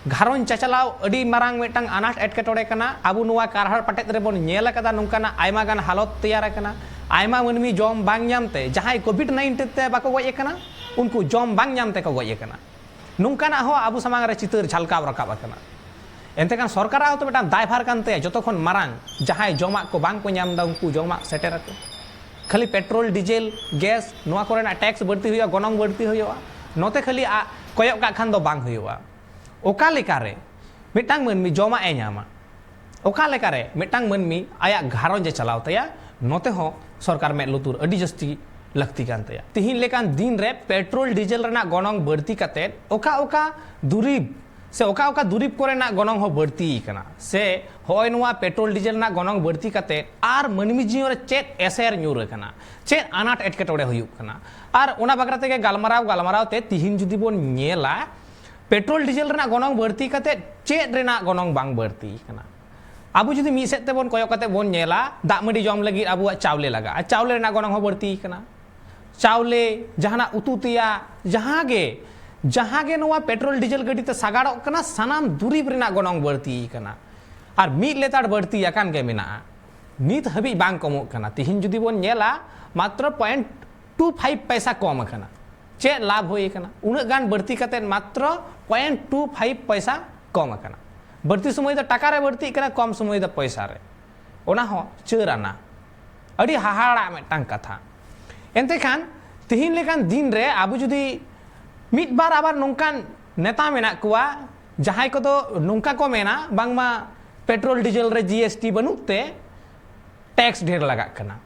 ᱜᱷᱟᱨᱚᱸᱡᱽ ᱪᱟᱪᱟᱞᱟᱣ ᱟᱹᱰᱤ ᱢᱟᱨᱟᱝ ᱢᱤᱫᱴᱟᱝ ᱟᱱᱟᱴ ᱮᱴᱠᱮᱴᱚᱬᱮ ᱠᱟᱱᱟ᱾ ᱟᱵᱚ ᱱᱚᱣᱟ ᱠᱟᱨᱦᱟᱲ ᱯᱟᱴᱮᱫ ᱨᱮᱵᱚᱱ ᱧᱮᱞ ᱟᱠᱟᱫᱟ, ᱱᱚᱝᱠᱟᱱᱟᱜ ᱟᱭᱢᱟ ᱜᱟᱱ ᱦᱟᱞᱚᱛ ᱛᱮᱭᱟᱨ ᱟᱠᱟᱱᱟ᱾ ᱟᱭᱢᱟ ᱢᱟᱹᱱᱢᱤ ᱡᱚᱢ ᱵᱟᱝ ᱧᱟᱢ ᱛᱮ, ᱡᱟᱦᱟᱸᱭ ᱠᱳᱵᱷᱤᱰ ᱱᱟᱭᱤᱱᱴᱤᱱ ᱛᱮ ᱵᱟᱠᱚ ᱜᱚᱡ ᱟᱠᱟᱱᱟ, ᱩᱱᱠᱩ ᱡᱚᱢ ᱵᱟᱝ ᱧᱟᱢ ᱛᱮᱠᱚ ᱜᱚᱡ ᱟᱠᱟᱱᱟ᱾ ᱱᱚᱝᱠᱟᱱᱟᱜ ᱦᱚᱸ ᱟᱵᱚ ᱥᱟᱢᱟᱝ ᱨᱮ ᱪᱤᱛᱟᱹᱨ ᱡᱷᱟᱞᱠᱟᱣ ᱨᱟᱠᱟᱵ ᱟᱠᱟᱱᱟ᱾ ᱮᱱᱛᱮ ᱠᱷᱟᱱ ᱥᱚᱨᱠᱟᱨᱟᱜ ᱦᱚᱸᱛᱚ ᱢᱤᱫᱴᱟᱝ ᱫᱟᱭᱵᱷᱟᱨ ᱠᱟᱱ ᱛᱟᱭᱟ, ᱡᱚᱛᱚ ᱠᱷᱚᱱ ᱢᱟᱨᱟᱝ ᱡᱟᱦᱟᱸᱭ ᱡᱚᱢᱟᱜ ᱠᱚ ᱵᱟᱝ ᱠᱚ ᱧᱟᱢ ᱮᱫᱟ, ᱩᱱᱠᱩ ᱡᱚᱢᱟᱜ ᱥᱮᱴᱮᱨ ᱟᱠᱚ᱾ ᱠᱷᱟᱹᱞᱤ ᱯᱮᱴᱨᱳᱞ, ᱰᱤᱡᱮᱞ, ᱜᱮᱥ, ᱱᱚᱣᱟ ᱠᱚᱨᱮᱱᱟᱜ ᱴᱮᱠᱥ ᱵᱟᱹᱲᱛᱤ ᱦᱩᱭᱩᱜᱼᱟ, ᱜᱚᱱᱚᱝ ᱵᱟᱹᱲᱛᱤ ᱦᱩᱭᱩᱜᱼᱟ, ᱱᱚᱛᱮ ᱠᱷᱟᱹᱞᱤ ᱟ-, ᱠᱚᱭᱚᱜ ᱠᱟᱜ ᱠᱷᱟᱱ ᱫᱚ ᱵᱟᱝ ᱦᱩᱭᱩᱜᱼᱟ᱾ ᱚᱠᱟ ᱞᱮᱠᱟᱨᱮ ᱢᱤᱫᱴᱟᱝ ᱢᱟᱹᱱᱢᱤ ᱡᱚᱢᱟᱜ ᱮ ᱧᱟᱢᱟ? ᱚᱠᱟ ᱞᱮᱠᱟᱨᱮ ᱢᱤᱫᱴᱟᱝ ᱢᱟᱹᱱᱢᱤ ᱟᱭᱟᱜ ᱜᱷᱟᱨᱚᱸᱡᱽ ᱮ ᱪᱟᱞᱟᱣ ᱛᱟᱭᱟ? ᱱᱚᱛᱮ ᱦᱚᱸ ᱥᱚᱨᱠᱟᱨ ᱢᱮᱫ ᱞᱩᱛᱩᱨ ᱟᱹᱰᱤ ᱡᱟᱹᱥᱛᱤ ᱞᱟᱹᱠᱛᱤ ᱠᱟᱱ ᱛᱟᱭᱟ᱾ ᱛᱤᱦᱤᱧ ᱞᱮᱠᱟᱱ ᱫᱤᱱ ᱨᱮ ᱯᱮᱴᱨᱳᱞ, ᱰᱤᱡᱮᱞ ᱨᱮᱱᱟᱜ ᱜᱚᱱᱚᱝ ᱵᱟᱹᱲᱛᱤ ᱠᱟᱛᱮᱫ ᱚᱠᱟ ᱚᱠᱟ ᱫᱩᱨᱤᱵᱽ ᱥᱮ ᱚᱠᱟ ᱚᱠᱟ ᱫᱩᱨᱤᱵᱽ ᱠᱚᱨᱮᱱᱟᱜ ᱜᱚᱱᱚᱝ ᱦᱚᱸ ᱵᱟᱹᱲᱛᱤ ᱟᱠᱟᱱᱟ, ᱥᱮ ᱦᱚᱸᱜᱼᱚᱭ ᱱᱚᱣᱟ ᱯᱮᱴᱨᱳᱞ, ᱰᱤᱡᱮᱞ ᱨᱮᱱᱟᱜ ᱜᱚᱱᱚᱝ ᱵᱟᱹᱲᱛᱤ ᱠᱟᱛᱮᱫ ᱟᱨ ᱢᱟᱹᱱᱢᱤ ᱡᱤᱭᱚᱱ ᱨᱮ ᱪᱮᱫ ᱮᱥᱮᱨ ᱧᱩᱨ ᱟᱠᱟᱱᱟ, ᱪᱮᱫ ᱟᱱᱟᱴ ᱮᱴᱠᱮᱴᱚᱬᱮ ᱦᱩᱭᱩᱜ ᱠᱟᱱᱟ? ᱟᱨ ᱚᱱᱟ ᱵᱟᱠᱷᱨᱟ ᱛᱮᱜᱮ ᱜᱟᱞᱢᱟᱨᱟᱣ ᱜᱟᱞᱢᱟᱨᱟᱣ ᱛᱮ ᱛᱤᱦᱤᱧ ᱡᱩᱫᱤ ᱵᱚᱱ ᱧᱮᱞᱟ, ᱯᱮᱴᱨᱳᱞ, ᱰᱤᱡᱮᱞ ᱨᱮᱱᱟᱜ ᱜᱚᱱᱚᱝ ᱵᱟᱹᱲᱛᱤ ᱠᱟᱛᱮᱫ ᱪᱮᱫ ᱨᱮᱱᱟᱜ ᱜᱚᱱᱚᱝ ᱵᱟᱝ ᱵᱟᱹᱲᱛᱤ ᱟᱠᱟᱱᱟ? ᱟᱵᱚ ᱡᱩᱫᱤ ᱢᱤᱫ ᱥᱮᱫ ᱛᱮᱵᱚᱱ ᱠᱚᱭᱚᱜ ᱠᱟᱛᱮ ᱵᱚᱱ ᱧᱮᱞᱟ, ᱫᱟᱜ ᱢᱟᱹᱰᱤ ᱡᱚᱢ ᱞᱟᱹᱜᱤᱫ ᱟᱵᱚᱣᱟᱜ ᱪᱟᱣᱞᱮ ᱞᱟᱜᱟᱜᱼᱟ, ᱪᱟᱣᱞᱮ ᱨᱮᱱᱟᱜ ᱜᱚᱱᱚᱝ ᱦᱚᱸ ᱵᱟᱹᱲᱛᱤ ᱟᱠᱟᱱᱟ᱾ ᱪᱟᱣᱞᱮ, ᱡᱟᱦᱟᱱᱟᱜ ᱩᱛᱩ ᱛᱮᱭᱟᱜ, ᱡᱟᱦᱟᱸ ᱜᱮ, ᱡᱟᱦᱟᱸ ᱜᱮ ᱱᱚᱣᱟ ᱯᱮᱴᱨᱳᱞ ᱰᱤᱡᱮᱞ ᱜᱟᱹᱰᱤ ᱛᱮ ᱥᱟᱜᱟᱲᱚᱜ ᱠᱟᱱᱟ, ᱥᱟᱱᱟᱢ ᱫᱩᱨᱤᱵᱽ ᱨᱮᱱᱟᱜ ᱜᱚᱱᱚᱝ ᱵᱟᱹᱲᱛᱤ ᱟᱠᱟᱱᱟ᱾ ᱟᱨ ᱢᱤᱫ ᱞᱮᱛᱟᱲ ᱵᱟᱹᱲᱛᱤ ᱟᱠᱟᱱ ᱜᱮ ᱢᱮᱱᱟᱜᱼᱟ, ᱱᱤᱛ ᱦᱟᱹᱵᱤᱡ ᱵᱟᱝ ᱠᱚᱢᱚᱜ ᱠᱟᱱᱟ᱾ ᱛᱤᱦᱤᱧ ᱡᱩᱫᱤ ᱵᱚᱱ ᱧᱮᱞᱟ, ᱢᱟᱛᱨᱚ ᱯᱚᱭᱮᱱᱴ ᱴᱩ ᱯᱷᱟᱭᱤᱵᱷ ᱯᱚᱭᱥᱟ ᱠᱚᱢ ᱟᱠᱟᱱᱟ᱾ ᱪᱮᱫ ᱞᱟᱵᱷ ᱦᱩᱭ ᱟᱠᱟᱱᱟ? ᱩᱱᱟᱹᱜ ᱜᱟᱱ ᱵᱟᱹᱲᱛᱤ ᱠᱟᱛᱮᱫ ᱢᱟᱛᱨᱚ ᱯᱚᱭᱮᱱᱴ ᱴᱩ ᱯᱷᱟᱭᱤᱵᱷ ᱯᱚᱭᱥᱟ ᱠᱚᱢ ᱟᱠᱟᱱᱟ᱾ ᱵᱟᱹᱲᱛᱤ ᱥᱚᱢᱚᱭ ᱫᱚ ᱴᱟᱠᱟ ᱨᱮ ᱵᱟᱹᱲᱛᱤᱜ ᱠᱟᱱᱟ, ᱠᱚᱢ ᱥᱚᱢᱚᱭ ᱫᱚ ᱯᱚᱭᱥᱟ ᱨᱮ᱾ ᱚᱱᱟ ᱦᱚᱸ ᱪᱟᱹᱨ ᱟᱱᱟ, ᱟᱹᱰᱤ ᱦᱟᱦᱟᱲᱟᱜ ᱢᱤᱫᱴᱟᱝ ᱠᱟᱛᱷᱟ᱾ ᱮᱱᱛᱮ ᱠᱷᱟᱱ ᱛᱤᱦᱤᱧ ᱞᱮᱠᱟᱱ ᱫᱤᱱ ᱨᱮ ᱟᱵᱚ ᱡᱩᱫᱤ ᱢᱤᱫ ᱵᱟᱨ ᱟᱵᱟᱨ ᱱᱚᱝᱠᱟᱱ ᱱᱮᱛᱟ ᱢᱮᱱᱟᱜ ᱠᱚᱣᱟ, ᱡᱟᱦᱟᱸᱭ ᱠᱚᱫᱚ ᱱᱚᱝᱠᱟ ᱠᱚ ᱢᱮᱱᱟ, ᱵᱟᱝᱢᱟ ᱯᱮᱴᱨᱳᱞ ᱰᱤᱡᱮᱞ ᱨᱮ ᱡᱤ ᱮᱥ ᱴᱤ ᱵᱟᱹᱱᱩᱜ ᱛᱮ ᱴᱮᱠᱥ ᱰᱷᱮᱨ ᱞᱟᱜᱟᱜ ᱠᱟᱱᱟ᱾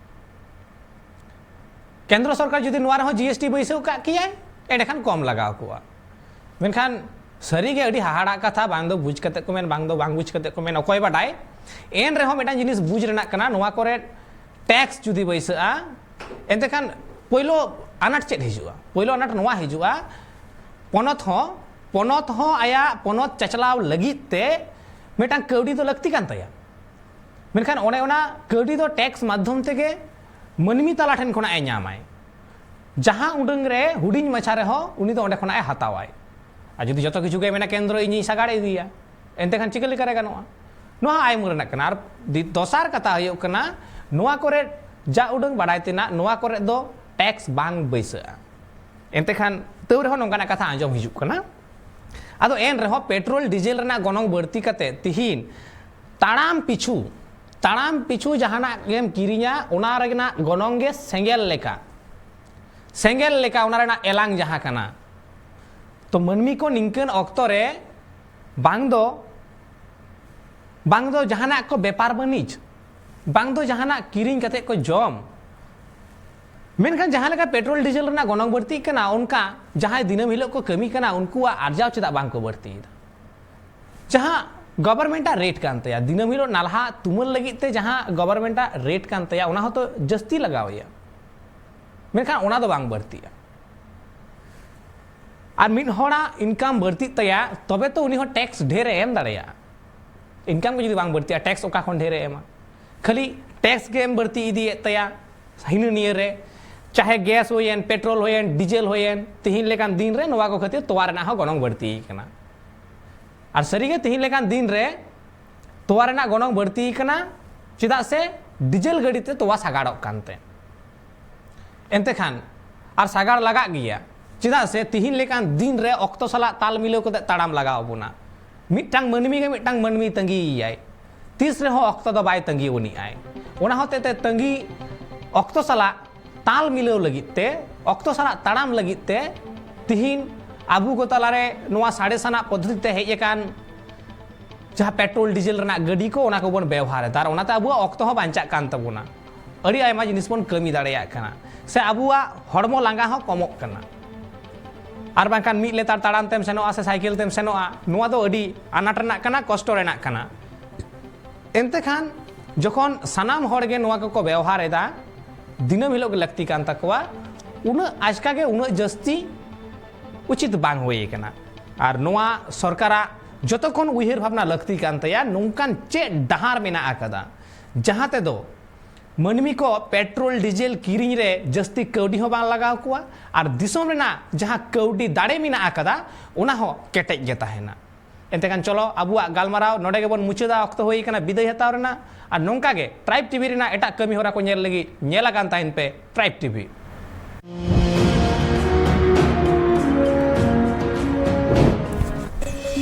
ᱠᱮᱱᱫᱨᱚ ᱥᱚᱨᱠᱟᱨ ᱡᱩᱫᱤ ᱱᱚᱣᱟ ᱨᱮᱦᱚᱸ ᱡᱤ ᱮᱥ ᱴᱤ ᱵᱟᱹᱭᱥᱟᱹᱣ ᱠᱟᱜ ᱠᱮᱭᱟᱭ, ᱮᱸᱰᱮᱠᱷᱟᱱ ᱠᱚᱢ ᱞᱟᱜᱟᱣ ᱠᱚᱜᱼᱟ᱾ ᱢᱮᱱᱠᱷᱟᱱ ᱥᱟᱹᱨᱤᱜᱮ ᱟᱹᱰᱤ ᱦᱟᱦᱟᱲᱟᱜ ᱠᱟᱛᱷᱟ, ᱵᱟᱝ ᱫᱚ ᱵᱩᱡᱽ ᱠᱟᱛᱮ ᱠᱚ ᱢᱮᱱ, ᱵᱟᱝ ᱫᱚ ᱵᱟᱝ ᱵᱩᱡᱽ ᱠᱟᱛᱮ ᱠᱚ ᱢᱮᱱ, ᱚᱠᱚᱭ ᱵᱟᱰᱟᱭ᱾ ᱮᱱ ᱨᱮᱦᱚᱸ ᱢᱤᱫᱴᱟᱝ ᱡᱤᱱᱤᱥ ᱵᱩᱡᱽ ᱨᱮᱱᱟᱜ ᱠᱟᱱᱟ, ᱱᱚᱣᱟ ᱠᱚᱨᱮ ᱴᱮᱠᱥ ᱡᱩᱫᱤ ᱵᱟᱹᱭᱥᱟᱹᱜᱼᱟ, ᱮᱱᱛᱮ ᱠᱷᱟᱱ ᱯᱳᱭᱞᱳ ᱟᱱᱟᱴ ᱪᱮᱫ ᱦᱤᱡᱩᱜᱼᱟ? ᱯᱳᱭᱞᱳ ᱟᱱᱟᱴ ᱱᱚᱣᱟ ᱦᱤᱡᱩᱜᱼᱟ, ᱯᱚᱱᱚᱛ ᱦᱚᱸ, ᱯᱚᱱᱚᱛ ᱦᱚᱸ ᱟᱭᱟᱜ ᱯᱚᱱᱚᱛ ᱪᱟᱪᱞᱟᱣ ᱞᱟᱹᱜᱤᱫ ᱛᱮ ᱢᱤᱫᱴᱟᱝ ᱠᱟᱹᱣᱰᱤ ᱫᱚ ᱞᱟᱹᱠᱛᱤ ᱠᱟᱱ ᱛᱟᱭᱟ᱾ ᱢᱮᱱᱠᱷᱟᱱ ᱚᱱᱮ ᱚᱱᱟ ᱠᱟᱹᱣᱰᱤ ᱫᱚ ᱴᱮᱠᱥ ᱢᱟᱫᱽᱫᱷᱚᱢ ᱛᱮᱜᱮ ᱢᱟᱹᱱᱢᱤ ᱛᱟᱞᱟ ᱴᱷᱮᱱ ᱠᱷᱚᱱᱟᱜ ᱮ ᱧᱟᱢᱟᱭ᱾ ᱡᱟᱦᱟᱸ ᱩᱰᱟᱹᱝ ᱨᱮ ᱦᱩᱰᱤᱧ ᱢᱟᱪᱷᱟ ᱨᱮᱦᱚᱸ ᱩᱱᱤ ᱫᱚ ᱚᱸᱰᱮ ᱠᱷᱚᱱᱟᱜ ᱮ ᱦᱟᱛᱟᱣᱟᱭ᱾ ᱟᱨ ᱡᱩᱫᱤ ᱡᱚᱛᱚ ᱠᱤᱪᱷᱩ ᱜᱮ ᱢᱮᱱᱟ ᱠᱮᱱᱫᱨᱚ ᱤᱧᱤᱧ ᱥᱟᱜᱟᱲ ᱤᱫᱤᱭᱟ, ᱮᱱᱛᱮ ᱠᱷᱟᱱ ᱪᱤᱠᱟᱹ ᱞᱮᱠᱟᱨᱮ ᱜᱟᱱᱚᱜᱼᱟ? ᱱᱚᱣᱟ ᱟᱭᱢᱟᱹ ᱨᱮᱱᱟᱜ ᱠᱟᱱᱟ᱾ ᱟᱨ ᱫᱤ-, ᱫᱚᱥᱟᱨ ᱠᱟᱛᱷᱟ ᱦᱩᱭᱩᱜ ᱠᱟᱱᱟ, ᱱᱚᱣᱟ ᱠᱚᱨᱮ ᱡᱟ ᱩᱰᱟᱹᱝ ᱵᱟᱰᱟᱭ ᱛᱮᱱᱟᱜ, ᱱᱚᱣᱟ ᱠᱚᱨᱮ ᱫᱚ ᱴᱮᱠᱥ ᱵᱟᱝ ᱵᱟᱹᱭᱥᱟᱹᱜᱼᱟ᱾ ᱮᱱᱛᱮ ᱠᱷᱟᱱ ᱛᱟᱹᱣ ᱨᱮᱦᱚᱸ ᱱᱚᱝᱠᱟᱱᱟᱜ ᱠᱟᱛᱷᱟ ᱟᱸᱡᱚᱢ ᱦᱤᱡᱩᱜ ᱠᱟᱱᱟ᱾ ᱟᱫᱚ ᱮᱱ ᱨᱮᱦᱚᱸ ᱯᱮᱴᱨᱳᱞ ᱰᱤᱡᱮᱞ ᱨᱮᱱᱟᱜ ᱜᱚᱱᱚᱝ ᱵᱟᱹᱲᱛᱤ ᱠᱟᱛᱮ ᱛᱤᱦᱤᱧ ᱛᱟᱲᱟᱢ ᱯᱤᱪᱷᱩ, ᱛᱟᱲᱟᱢ ᱯᱤᱪᱷᱩ ᱡᱟᱦᱟᱱᱟᱜ ᱜᱮᱢ ᱠᱤᱨᱤᱧᱟ, ᱚᱱᱟ ᱨᱮᱱᱟᱜ ᱜᱚᱱᱚᱝ ᱜᱮ ᱥᱮᱸᱜᱮᱞ ᱞᱮᱠᱟ, ᱥᱮᱸᱜᱮᱞ ᱞᱮᱠᱟ ᱚᱱᱟ ᱨᱮᱱᱟᱜ ᱮᱞᱟᱝ ᱡᱟᱦᱟᱸ ᱠᱟᱱᱟ᱾ ᱛᱚ ᱢᱟᱹᱱᱢᱤ ᱠᱚ ᱱᱤᱝᱠᱟᱹᱱ ᱚᱠᱛᱚ ᱨᱮ ᱵᱟᱝ ᱫᱚ, ᱵᱟᱝ ᱫᱚ ᱡᱟᱦᱟᱱᱟᱜ ᱠᱚ ᱵᱮᱯᱟᱨ ᱵᱟᱹᱱᱤᱡᱽ, ᱵᱟᱝ ᱫᱚ ᱡᱟᱦᱟᱱᱟᱜ ᱠᱤᱨᱤᱧ ᱠᱟᱛᱮ ᱠᱚ ᱡᱚᱢ᱾ ᱢᱮᱱᱠᱷᱟᱱ ᱡᱟᱦᱟᱸ ᱞᱮᱠᱟ ᱯᱮᱴᱨᱳᱞ ᱰᱤᱡᱮᱞ ᱨᱮᱱᱟᱜ ᱜᱚᱱᱚᱝ ᱵᱟᱹᱲᱛᱤᱜ ᱠᱟᱱᱟ, ᱚᱱᱠᱟ ᱡᱟᱦᱟᱸᱭ ᱫᱤᱱᱟᱹᱢ ᱦᱤᱞᱳᱜ ᱠᱚ ᱠᱟᱹᱢᱤ ᱠᱟᱱᱟ, ᱩᱱᱠᱩᱣᱟᱜ ᱟᱨᱡᱟᱣ ᱪᱮᱫᱟᱜ ᱵᱟᱝ ᱠᱚ ᱵᱟᱹᱲᱛᱤᱭᱮᱫᱟ? ᱡᱟᱦᱟᱸ ᱜᱚᱵᱷᱚᱨᱢᱮᱱᱴ ᱟᱜ ᱨᱮᱴ ᱠᱟᱱ ᱛᱟᱭᱟ, ᱫᱤᱱᱟᱹᱢ ᱦᱤᱞᱳᱜ ᱱᱟᱞᱦᱟ ᱛᱩᱢᱟᱹᱞ ᱞᱟᱹᱜᱤᱫ ᱛᱮ ᱡᱟᱦᱟᱸ ᱜᱚᱵᱷᱚᱨᱢᱮᱱᱴ ᱟᱜ ᱨᱮᱴ ᱠᱟᱱ ᱛᱟᱭᱟ, ᱚᱱᱟ ᱦᱚᱸᱛᱚ ᱡᱟᱹᱥᱛᱤ ᱞᱟᱜᱟᱣ ᱮᱭᱟ, ᱢᱮᱱᱠᱷᱟᱱ ᱚᱱᱟ ᱫᱚ ᱵᱟᱝ ᱵᱟᱹᱲᱛᱤᱜᱼᱟ᱾ ᱟᱨ ᱢᱤᱫ ᱦᱚᱲᱟᱜ ᱤᱱᱠᱟᱢ ᱵᱟᱹᱲᱛᱤᱜ ᱛᱟᱭᱟ, ᱛᱚᱵᱮ ᱛᱚ ᱩᱱᱤ ᱦᱚᱸ ᱴᱮᱠᱥ ᱰᱷᱮᱨ ᱮ ᱮᱢ ᱫᱟᱲᱮᱭᱟᱜᱼᱟ᱾ ᱤᱱᱠᱟᱢ ᱜᱮ ᱡᱩᱫᱤ ᱵᱟᱝ ᱵᱟᱹᱲᱛᱤᱜᱼᱟ, ᱴᱮᱠᱥ ᱚᱠᱟ ᱠᱷᱚᱱ ᱰᱷᱮᱨ ᱮ ᱮᱢᱟ? ᱠᱷᱟᱹᱞᱤ ᱴᱮᱠᱥ ᱜᱮ ᱮᱢ ᱵᱟᱹᱲᱛᱤ ᱤᱫᱤᱭᱮᱫ ᱛᱟᱭᱟ ᱦᱤᱱᱟᱹ ᱱᱤᱭᱟᱹ ᱨᱮ, ᱪᱟᱦᱮ ᱜᱮᱥ ᱦᱩᱭᱮᱱ, ᱯᱮᱴᱨᱳᱞ ᱦᱩᱭᱮᱱ, ᱰᱤᱡᱮᱞ ᱦᱩᱭᱮᱱ᱾ ᱛᱤᱦᱤᱧ ᱞᱮᱠᱟᱱ ᱫᱤᱱ ᱨᱮ ᱱᱚᱣᱟ ᱠᱚ ᱠᱷᱟᱹᱛᱤᱨ ᱛᱚᱣᱟ ᱨᱮᱱᱟᱜ ᱦᱚᱸ ᱜᱚᱱᱚᱝ ᱵᱟᱹᱲᱛᱤ ᱟᱠᱟᱱᱟ᱾ ᱟᱨ ᱥᱟᱹᱨᱤᱜᱮ ᱛᱤᱦᱤᱧ ᱞᱮᱠᱟᱱ ᱫᱤᱱ ᱨᱮ ᱛᱚᱣᱟ ᱨᱮᱱᱟᱜ ᱜᱚᱱᱚᱝ ᱵᱟᱹᱲᱛᱤ ᱟᱠᱟᱱᱟ, ᱪᱮᱫᱟᱜ ᱥᱮ ᱰᱤᱡᱮᱞ ᱜᱟᱹᱰᱤ ᱛᱮ ᱛᱚᱣᱟ ᱥᱟᱜᱟᱲᱚᱜ ᱠᱟᱱᱛᱮ᱾ ᱮᱱᱛᱮ ᱠᱷᱟᱱ, ᱟᱨ ᱥᱟᱜᱟᱲ ᱞᱟᱜᱟᱜ ᱜᱮᱭᱟ, ᱪᱮᱫᱟᱜ ᱥᱮ ᱛᱤᱦᱤᱧ ᱞᱮᱠᱟᱱ ᱫᱤᱱ ᱨᱮ ᱚᱠᱛᱚ ᱥᱟᱞᱟᱜ ᱛᱟᱞ ᱢᱤᱞᱟᱹᱣ ᱠᱟᱛᱮ ᱛᱟᱲᱟᱢ ᱞᱟᱜᱟᱣ ᱵᱚᱱᱟ᱾ ᱢᱤᱫᱴᱟᱝ ᱢᱟᱹᱱᱢᱤ ᱜᱮ ᱢᱤᱫᱴᱟᱝ ᱢᱟᱹᱱᱢᱤᱭ ᱛᱟᱺᱜᱤᱭᱮᱭᱟᱭ, ᱛᱤᱥ ᱨᱮᱦᱚᱸ ᱚᱠᱛᱚ ᱫᱚ ᱵᱟᱭ ᱛᱟᱺᱜᱤ ᱟᱹᱱᱤᱡᱼᱟᱭ᱾ ᱚᱱᱟ ᱦᱚᱛᱮᱛᱮ ᱛᱟᱺᱜᱤ ᱚᱠᱛᱚ ᱥᱟᱞᱟᱜ ᱛᱟᱞ ᱢᱤᱞᱟᱹᱣ ᱞᱟᱹᱜᱤᱫ ᱛᱮ, ᱚᱠᱛᱚ ᱥᱟᱞᱟᱜ ᱛᱟᱲᱟᱢ ᱞᱟᱹᱜᱤᱫ ᱛᱮ ᱛᱤᱦᱤᱧ ᱟᱵᱚ ᱠᱚ ᱛᱟᱞᱟᱨᱮ ᱱᱚᱣᱟ ᱥᱟᱬᱮᱥ ᱟᱱᱟᱜ ᱯᱚᱫᱽᱫᱷᱚᱛᱤ ᱛᱮ ᱦᱮᱡ ᱟᱠᱟᱱ ᱡᱟᱦᱟᱸ ᱯᱮᱴᱨᱳᱞ ᱰᱤᱡᱮᱞ ᱨᱮᱱᱟᱜ ᱜᱟᱹᱰᱤ ᱠᱚ, ᱚᱱᱟ ᱠᱚᱵᱚᱱ ᱵᱮᱣᱦᱟᱨ ᱮᱫᱟ ᱟᱨ ᱚᱱᱟᱛᱮ ᱟᱵᱚᱣᱟᱜ ᱚᱠᱛᱚ ᱦᱚᱸ ᱵᱟᱧᱪᱟᱜ ᱠᱟᱱ ᱛᱟᱵᱚᱱᱟ᱾ ᱟᱹᱰᱤ ᱟᱭᱢᱟ ᱡᱤᱱᱤᱥ ᱵᱚᱱ ᱠᱟᱹᱢᱤ ᱫᱟᱲᱮᱭᱟᱜ ᱠᱟᱱᱟ, ᱥᱮ ᱟᱵᱚᱣᱟᱜ ᱦᱚᱲᱢᱚ ᱞᱟᱸᱜᱟ ᱦᱚᱸ ᱠᱚᱢᱚᱜ ᱠᱟᱱᱟ᱾ ᱟᱨ ᱵᱟᱝᱠᱷᱟᱱ ᱢᱤᱫ ᱞᱮᱛᱟᱲ ᱛᱟᱲᱟᱢ ᱛᱮᱢ ᱥᱮᱱᱚᱜᱼᱟ ᱥᱮ ᱥᱟᱭᱠᱮᱞ ᱛᱮᱢ ᱥᱮᱱᱚᱜᱼᱟ, ᱱᱚᱣᱟ ᱫᱚ ᱟᱹᱰᱤ ᱟᱱᱟᱴ ᱨᱮᱱᱟᱜ ᱠᱟᱱᱟ, ᱠᱚᱥᱴᱚ ᱨᱮᱱᱟᱜ ᱠᱟᱱᱟ᱾ ᱮᱱᱛᱮ ᱠᱷᱟᱱ ᱡᱚᱠᱷᱚᱱ ᱥᱟᱱᱟᱢ ᱦᱚᱲ ᱜᱮ ᱱᱚᱣᱟ ᱠᱚᱠᱚ ᱵᱮᱣᱦᱟᱨ ᱮᱫᱟ, ᱫᱤᱱᱟᱹᱢ ᱦᱤᱞᱳᱜ ᱜᱮ ᱞᱟᱹᱠᱛᱤ ᱠᱟᱱ ᱛᱟᱠᱚᱣᱟ, ᱩᱱᱟᱹᱜ ᱟᱪᱠᱟ ᱜᱮ ᱩᱱᱟᱹᱜ ᱡᱟᱹᱥᱛᱤ ᱩᱪᱤᱛ ᱵᱟᱝ ᱦᱩᱭ ᱟᱠᱟᱱᱟ᱾ ᱟᱨ ᱱᱚᱣᱟ ᱥᱚᱨᱠᱟᱨᱟᱜ ᱡᱚᱛᱚ ᱠᱷᱚᱱ ᱩᱭᱦᱟᱹᱨ ᱵᱷᱟᱵᱽᱱᱟ ᱞᱟᱹᱠᱛᱤ ᱠᱟᱱ ᱛᱟᱭᱟ, ᱱᱚᱝᱠᱟᱱ ᱪᱮᱫ ᱰᱟᱦᱟᱨ ᱢᱮᱱᱟᱜ ᱟᱠᱟᱫᱟ ᱡᱟᱦᱟᱸ ᱛᱮᱫᱚ ᱢᱟᱹᱱᱢᱤ ᱠᱚ ᱯᱮᱴᱨᱳᱞ ᱰᱤᱡᱮᱞ ᱠᱤᱨᱤᱧ ᱨᱮ ᱡᱟᱹᱥᱛᱤ ᱠᱟᱹᱣᱰᱤ ᱦᱚᱸ ᱵᱟᱝ ᱞᱟᱜᱟᱣ ᱠᱚᱣᱟ ᱟᱨ ᱫᱤᱥᱚᱢ ᱨᱮᱱᱟᱜ ᱡᱟᱦᱟᱸ ᱠᱟᱹᱣᱰᱤ ᱫᱟᱲᱮ ᱢᱮᱱᱟᱜ ᱟᱠᱟᱫᱟ, ᱚᱱᱟ ᱦᱚᱸ ᱠᱮᱴᱮᱡ ᱜᱮ ᱛᱟᱦᱮᱱᱟ᱾ ᱮᱱᱛᱮ ᱠᱷᱟᱱ ᱪᱚᱞᱚ, ᱟᱵᱚᱣᱟᱜ ᱜᱟᱞᱢᱟᱨᱟᱣ ᱱᱚᱰᱮ ᱜᱮᱵᱚᱱ ᱢᱩᱪᱟᱹᱫᱟ, ᱚᱠᱛᱚ ᱦᱩᱭ ᱟᱠᱟᱱᱟ ᱵᱤᱫᱟᱹᱭ ᱦᱟᱛᱟᱣ ᱨᱮᱱᱟᱜ᱾ ᱟᱨ ᱱᱚᱝᱠᱟ ᱜᱮ ᱴᱨᱟᱭᱤᱵᱽ ᱴᱤᱵᱷᱤ ᱨᱮᱱᱟᱜ ᱮᱴᱟᱜ ᱠᱟᱹᱢᱤ ᱦᱚᱨᱟ ᱠᱚ ᱧᱮᱞ ᱞᱟᱹᱜᱤᱫ ᱧᱮᱞ ᱟᱠᱟᱱ ᱛᱟᱦᱮᱱ ᱯᱮ ᱴᱨᱟᱭᱤᱵᱽ ᱴᱤᱵᱷᱤ᱾